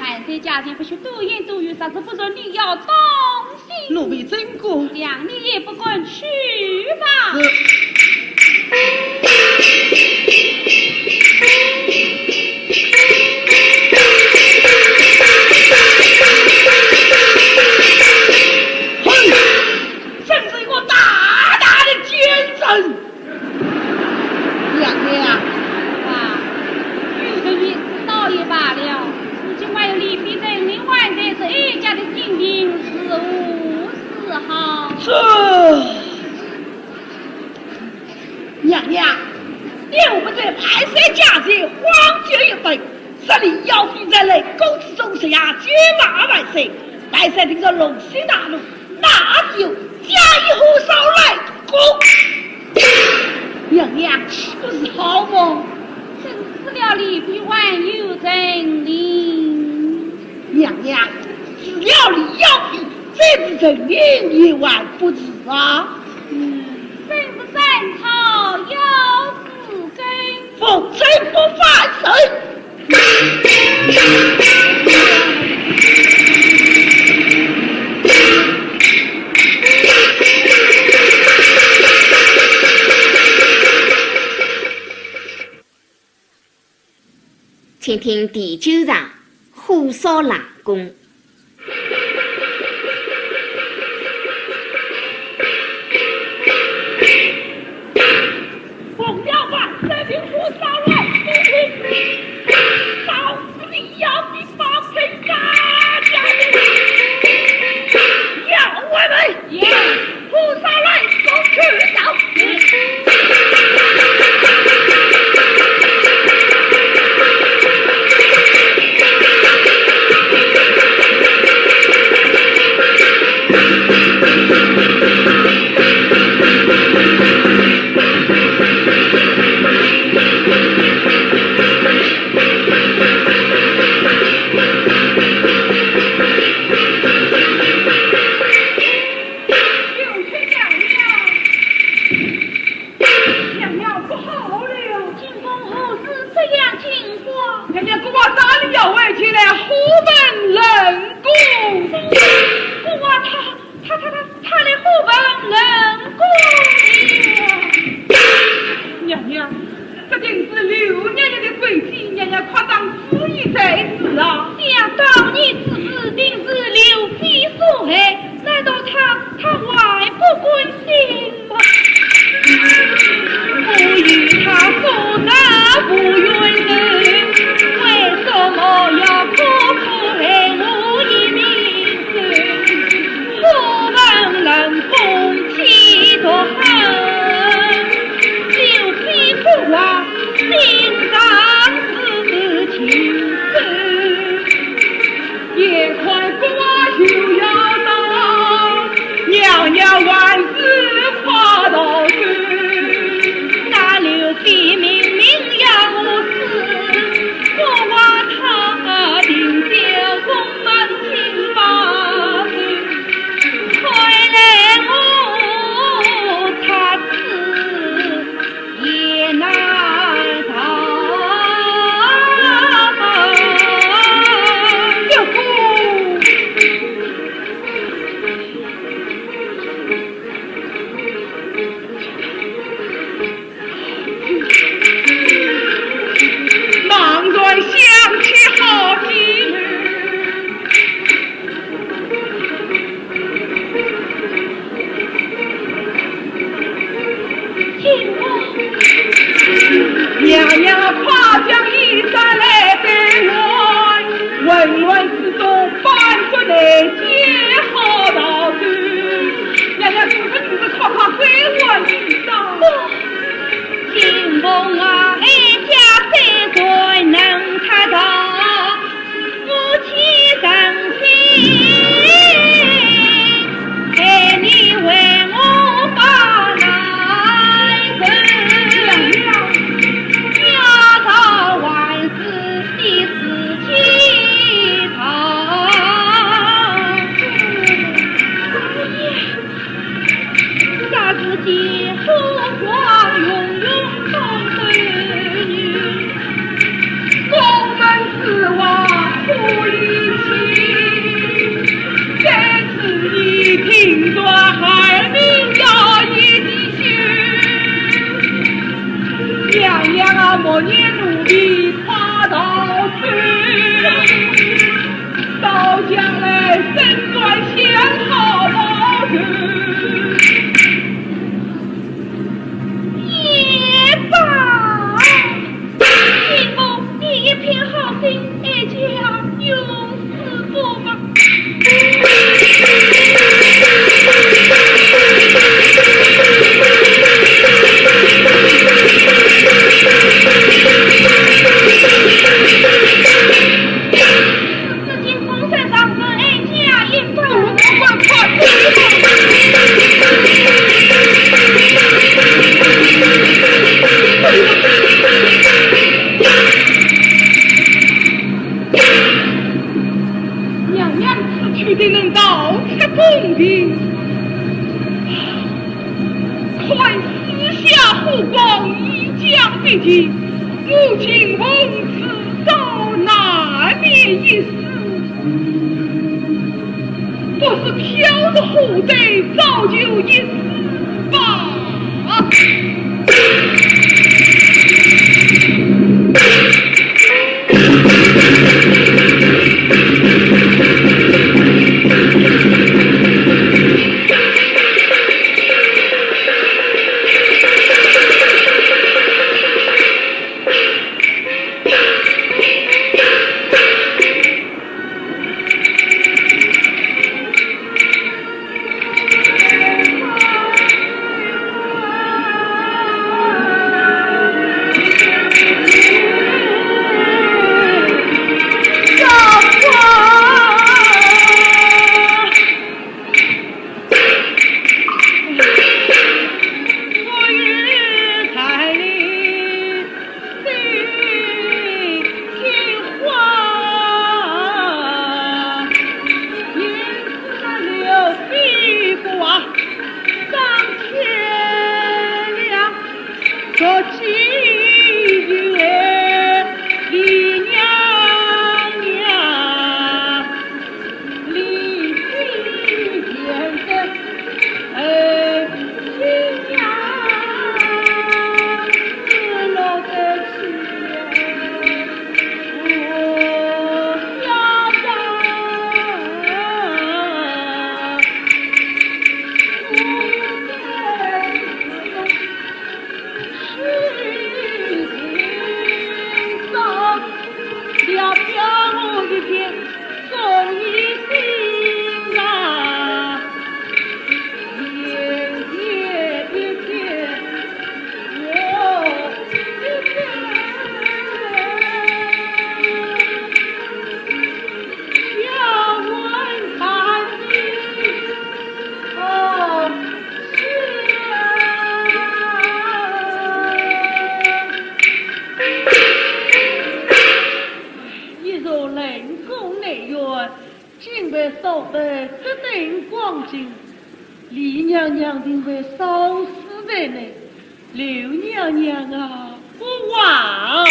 万岁驾前，不许多言多语，若是不然，你要当 心。奴婢遵旨。谅你也不敢，去吧。是。哼，真是一个大胆的奸臣！ 娘娘。啊，与臣一死倒也罢了，如今还有李妃在，你还在，是哀家的性命如何是好？这，娘娘，你我们在排山家前，荒郊野外，这里要比在雷公之中，谁呀，救马万岁，排山定着龙兴大怒， 哪里有假意火烧来攻？娘娘，岂不是好么？真死了李妃，还有陈琳。娘娘，死了李要妃，这是陈琳也还不是啊。嗯，真是斩草要除根。 奉旨不犯人。请听第九场，火烧冷宫。 奉了万岁令，火烧冷宫，烧死李要妃，保全大家。校尉们，火烧冷宫去找。 请娘娘不好了！金凤何事这样惊慌？娘娘，孤儿打了要回去了，虎门冷宫。孤儿他，他，他，他，他来虎门冷宫了。娘娘，这定是柳娘娘的诡计，娘娘快当主意才是啊。想到你之事，定是刘妃所害，难道他，他还不关心？ 不与他所杀无冤仇，为什么要苦苦害我一名生？我们能共起毒恨，刘妃不亡，心上是情深。 眼看孤儿就要到，娘娘还是快逃走。那刘妃明明要我死，我话她定叫我们清白，害来我插翅 也难逃。茫然想起好几日。 娘娘快将衣衫来备暖，混乱之中，半日内接好逃走。娘娘，此刻就是快快更换衣裳。金凤啊，哀家虽然能插刀， 我岂忍心害你为我把难受？要到还是你自己逃。 霎时间火光熊熊，众生女。宫门之外可以去，谁知你听说孩儿要一起去。娘娘啊，莫念奴婢怕逃走。 倒将来身段先好保全。也罢，金凤，你一片好心，哀家永世不忘。 娘娘此去定能盗取宫廷，看四下火光，一将必尽，我金凤自扫难免一死。不如跳入火堆，早救一死吧。这等光景，李娘娘定会烧死的呢。刘娘娘啊，不忘，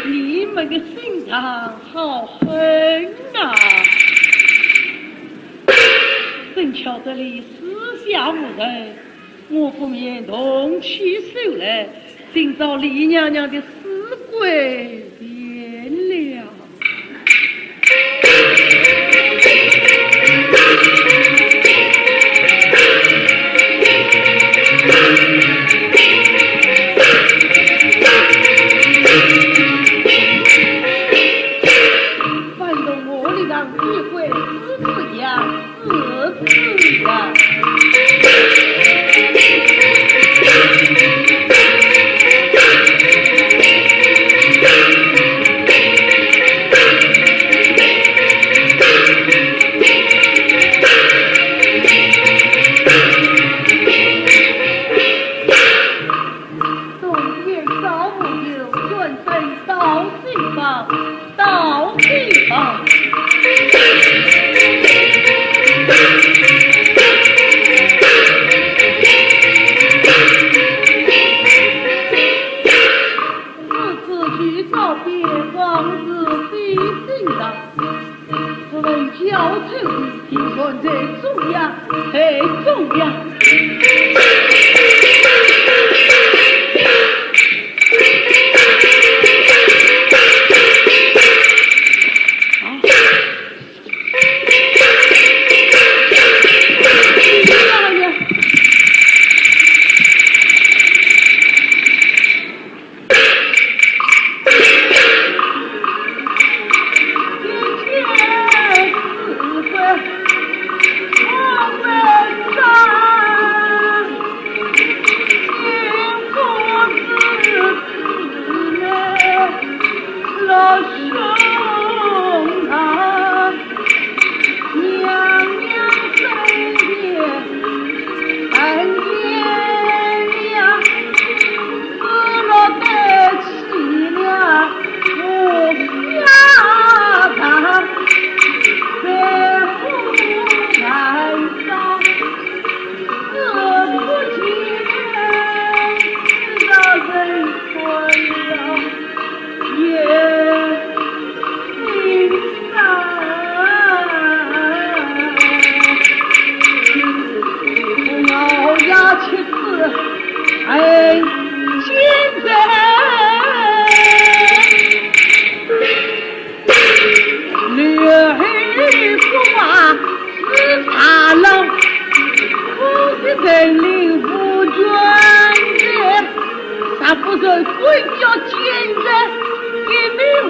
你们的心肠好狠啊！正巧这里四下无人，我不免动起手来，寻找李娘娘的尸骨便了。 翻动我的当机会，四处扬，四处扬。 东边烧木油，远山烧新房，烧新房。此次去找边，往日的新郎。 我们交头的，定然在中央，在中央。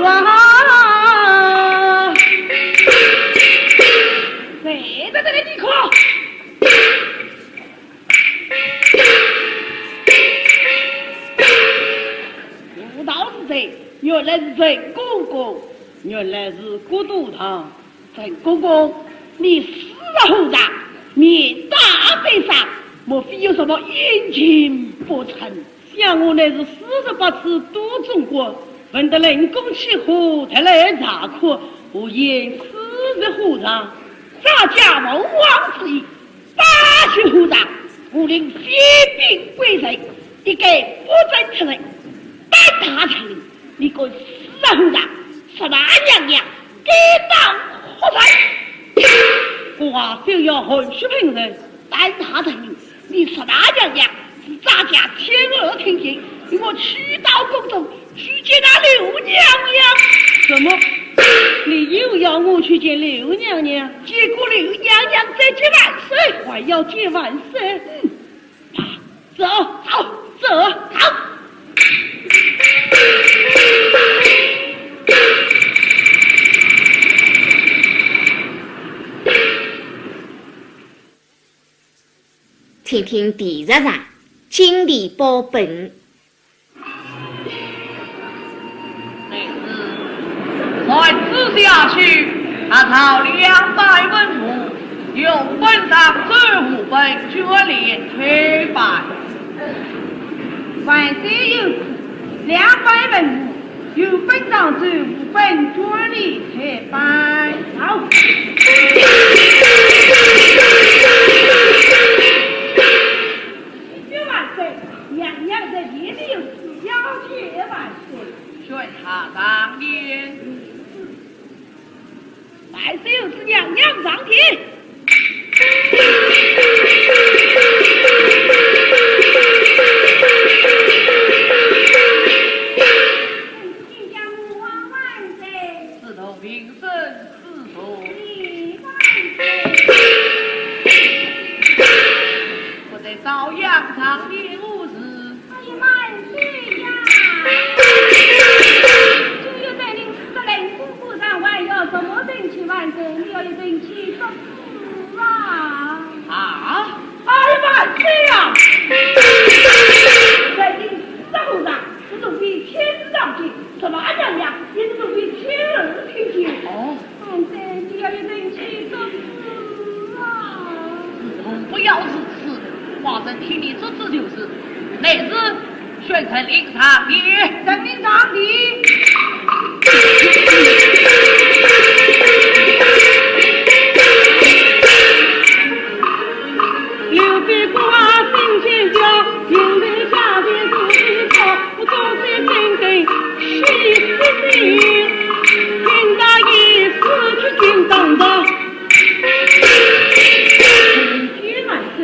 啊！谁在这里？你看，不道是谁，原来是陈公公，原来是郭都堂。 陈公公，你四十虎长，面带白霜，莫非有什么隐情不成？想我乃是四十八次都总管，闻得冷宫起火，特来查看，何言四十虎长？洒家无妄之意，八十虎长，武林飞兵归阵，一概不准出来。胆大欺人，你敢四十虎长，说那娘娘 该当何罪？我话休要含蓄喷人，但他人，你说那娘娘是洒家天后听信，与我去到宫中，去见那刘娘娘。什么？你又要我去见刘娘娘？见过刘娘娘再见万岁。还要见万岁？嗯。 走，走，走，走。请听第十章，金殿宝本。 传旨下去，查抄两百文物，由本省州务本卷帘退办。万岁有旨，两百文物有本上奏，无本卷帘退班。好。万岁，娘娘在殿里有事要见万岁。宣她上殿。 万岁有旨，娘娘上殿。请见母王万岁。自从平身，自从平身。不得照样上殿无事。 哎呀，万岁呀！就有人领旨在冷宫府上，还要什么人去？万岁，你要有人去做主啊！啊！哎呀，万岁呀！在这个时候上，是容易天子上殿，什么娘娘，也是容易天儿听见。哦。 万岁，你要有人去做主啊！子龙不要如此，寡人替你做主就是。内侍，宣陈琳上殿。陈琳上殿。刘备孤儿心尖叫，临阵下殿如飞鸟。 我总是等等七十年，听他一死去金当朝。天万岁！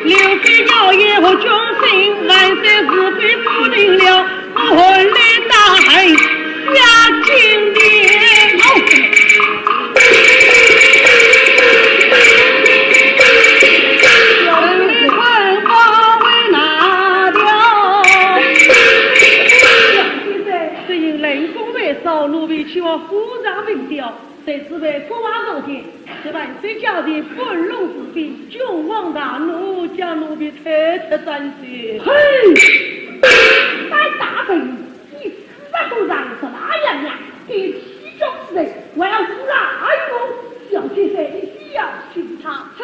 刘备要也和军心，万岁是非不能了，我何来大汉下金殿？哦。 只因冷宫被烧，奴婢前往府上凭吊，谁知被国王撞见，这万岁驾前，不容置评，君王大怒，将奴婢推出斩首。嘿！胆大的人，你自然都是什么样呀？你欺君之罪，还要诛杀于我，小姐谁需要寻他？哼！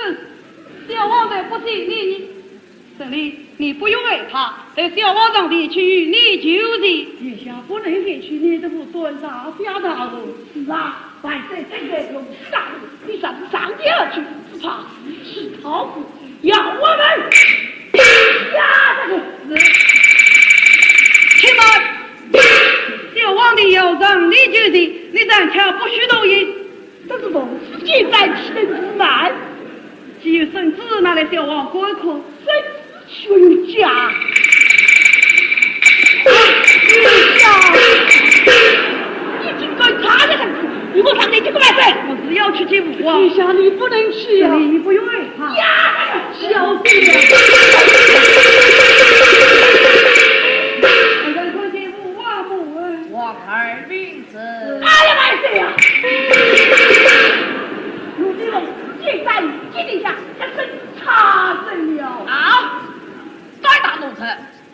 小王才不信你，你，陈琳，你不用害怕，待小王上殿去与你求情。殿下不能前去，你这不断大家大人。是啊，万岁正在龙体大怒，你怎么上殿而去？只怕是去逃避，要我们压这个死。且慢！小王定要上殿求情，你暂且不许多言。 这是奉旨进山，岂能自慢？既有圣旨，拿来小王观看。圣旨确有假。啊，陛下！你竟敢查这圣旨，你给我上殿去，给我万岁！我是要去见父王。陛下，你不能去啊！你不用害怕。呀，小姐啊！我要去见父王母。王二明 哎呀，万岁呀！奴婢奉旨进山，今天下，这圣旨查证了。好，胆大奴才，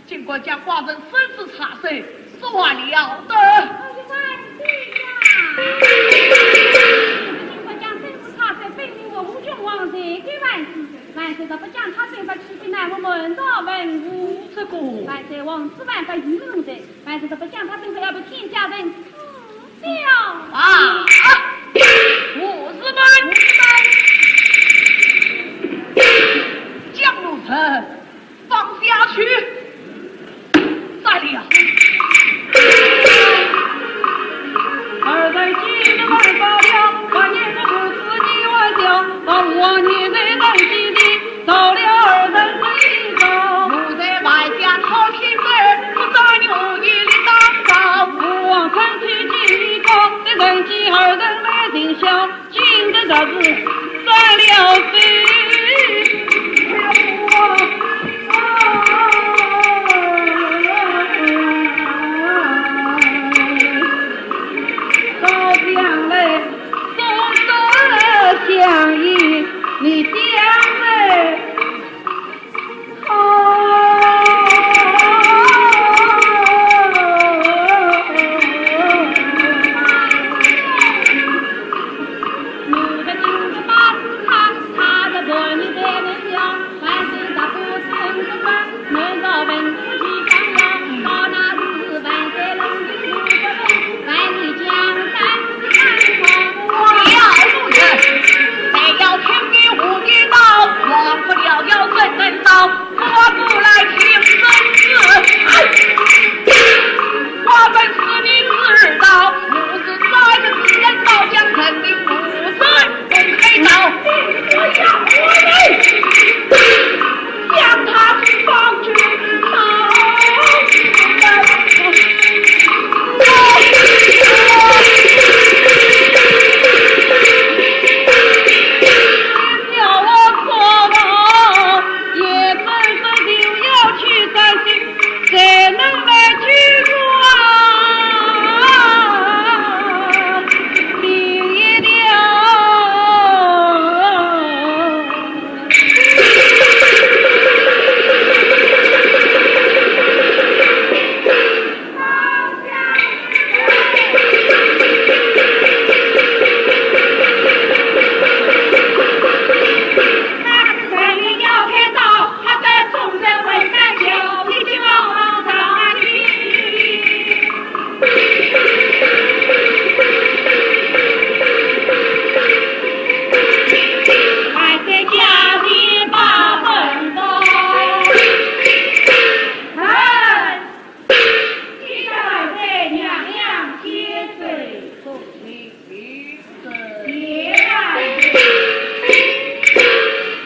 竟敢将寡人圣旨查证，说话了得！哎呀，万岁呀！竟敢将圣旨查证，分明我吴郡王罪该万岁，万岁若不将他正法，岂不难为门当户对？这个，万岁，王子犯法，与人罪，万岁若不将他正法，要被天下人知。啊，我是们，将奴人放下去。斩了。二人急得乱发了，半夜的不知几万条，把我女人能急的，到了二人这一招。奴才万想好心人，不斩奴一力打倒。我王臣去见一个，人见二人来尽孝。 今日大事斩了谁？到将来，送这香烟，你将来 不要住人，谁要听你无理道，忘不了要人人道，我不来听政治。哎，我本是你知道，我是专门之人，倒将人民无罪公开道。不要我们将他放去逃。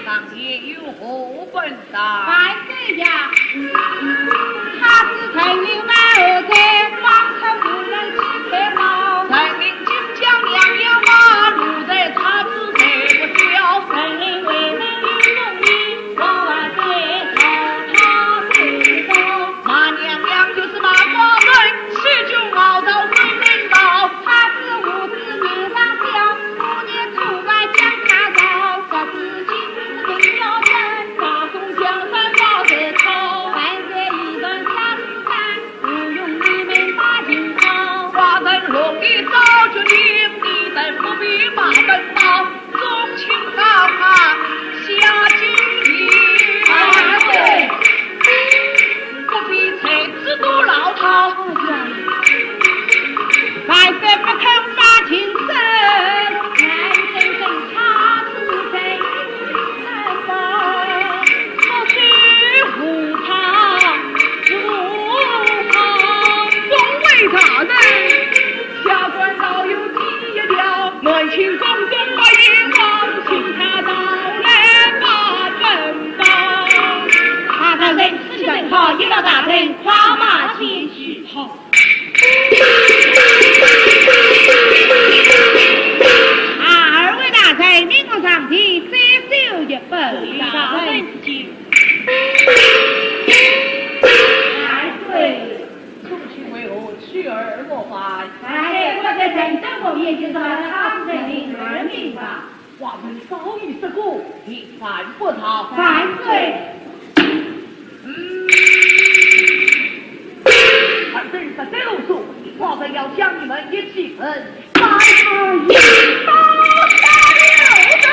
当年有何本事？万岁呀！他是陈留满后代，方才无人去看望。人民今将良药骂，奴才他是谁不了。人民为民有忠义，我万岁朝他跪倒。骂娘娘就是骂寡人，欺君罔上谁能饶？他是无知面上笑， 我年初八将他饶，不知今日定要斩，大宋江山把谁抄？万岁一人下江山，不用你们把情操。寡人容易招决定，你等不必把本报，众卿大骂下金陵。万岁！ 不必才子多老套。万岁不肯把情深，难生生他是谁人吧？不许无常，无常。众位大人，下官饶有几条，南清宫中没一人，请他到来把本报。大人， 此去正好，一道大臣快马前去。好。啊，二位大臣，命我上前再奏一本。大人请。万岁。初期为何去而莫返？哎，我在陈州过夜，就是把他是人命而命吧。 寡人早已说过，你犯不着。万岁！嗯，反正实在啰嗦，寡人要将你们一起问斩。哎呀，刀下留人！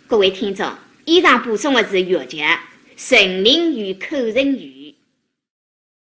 各位听众，以上播送的是越剧《陈琳与寇仁宇》。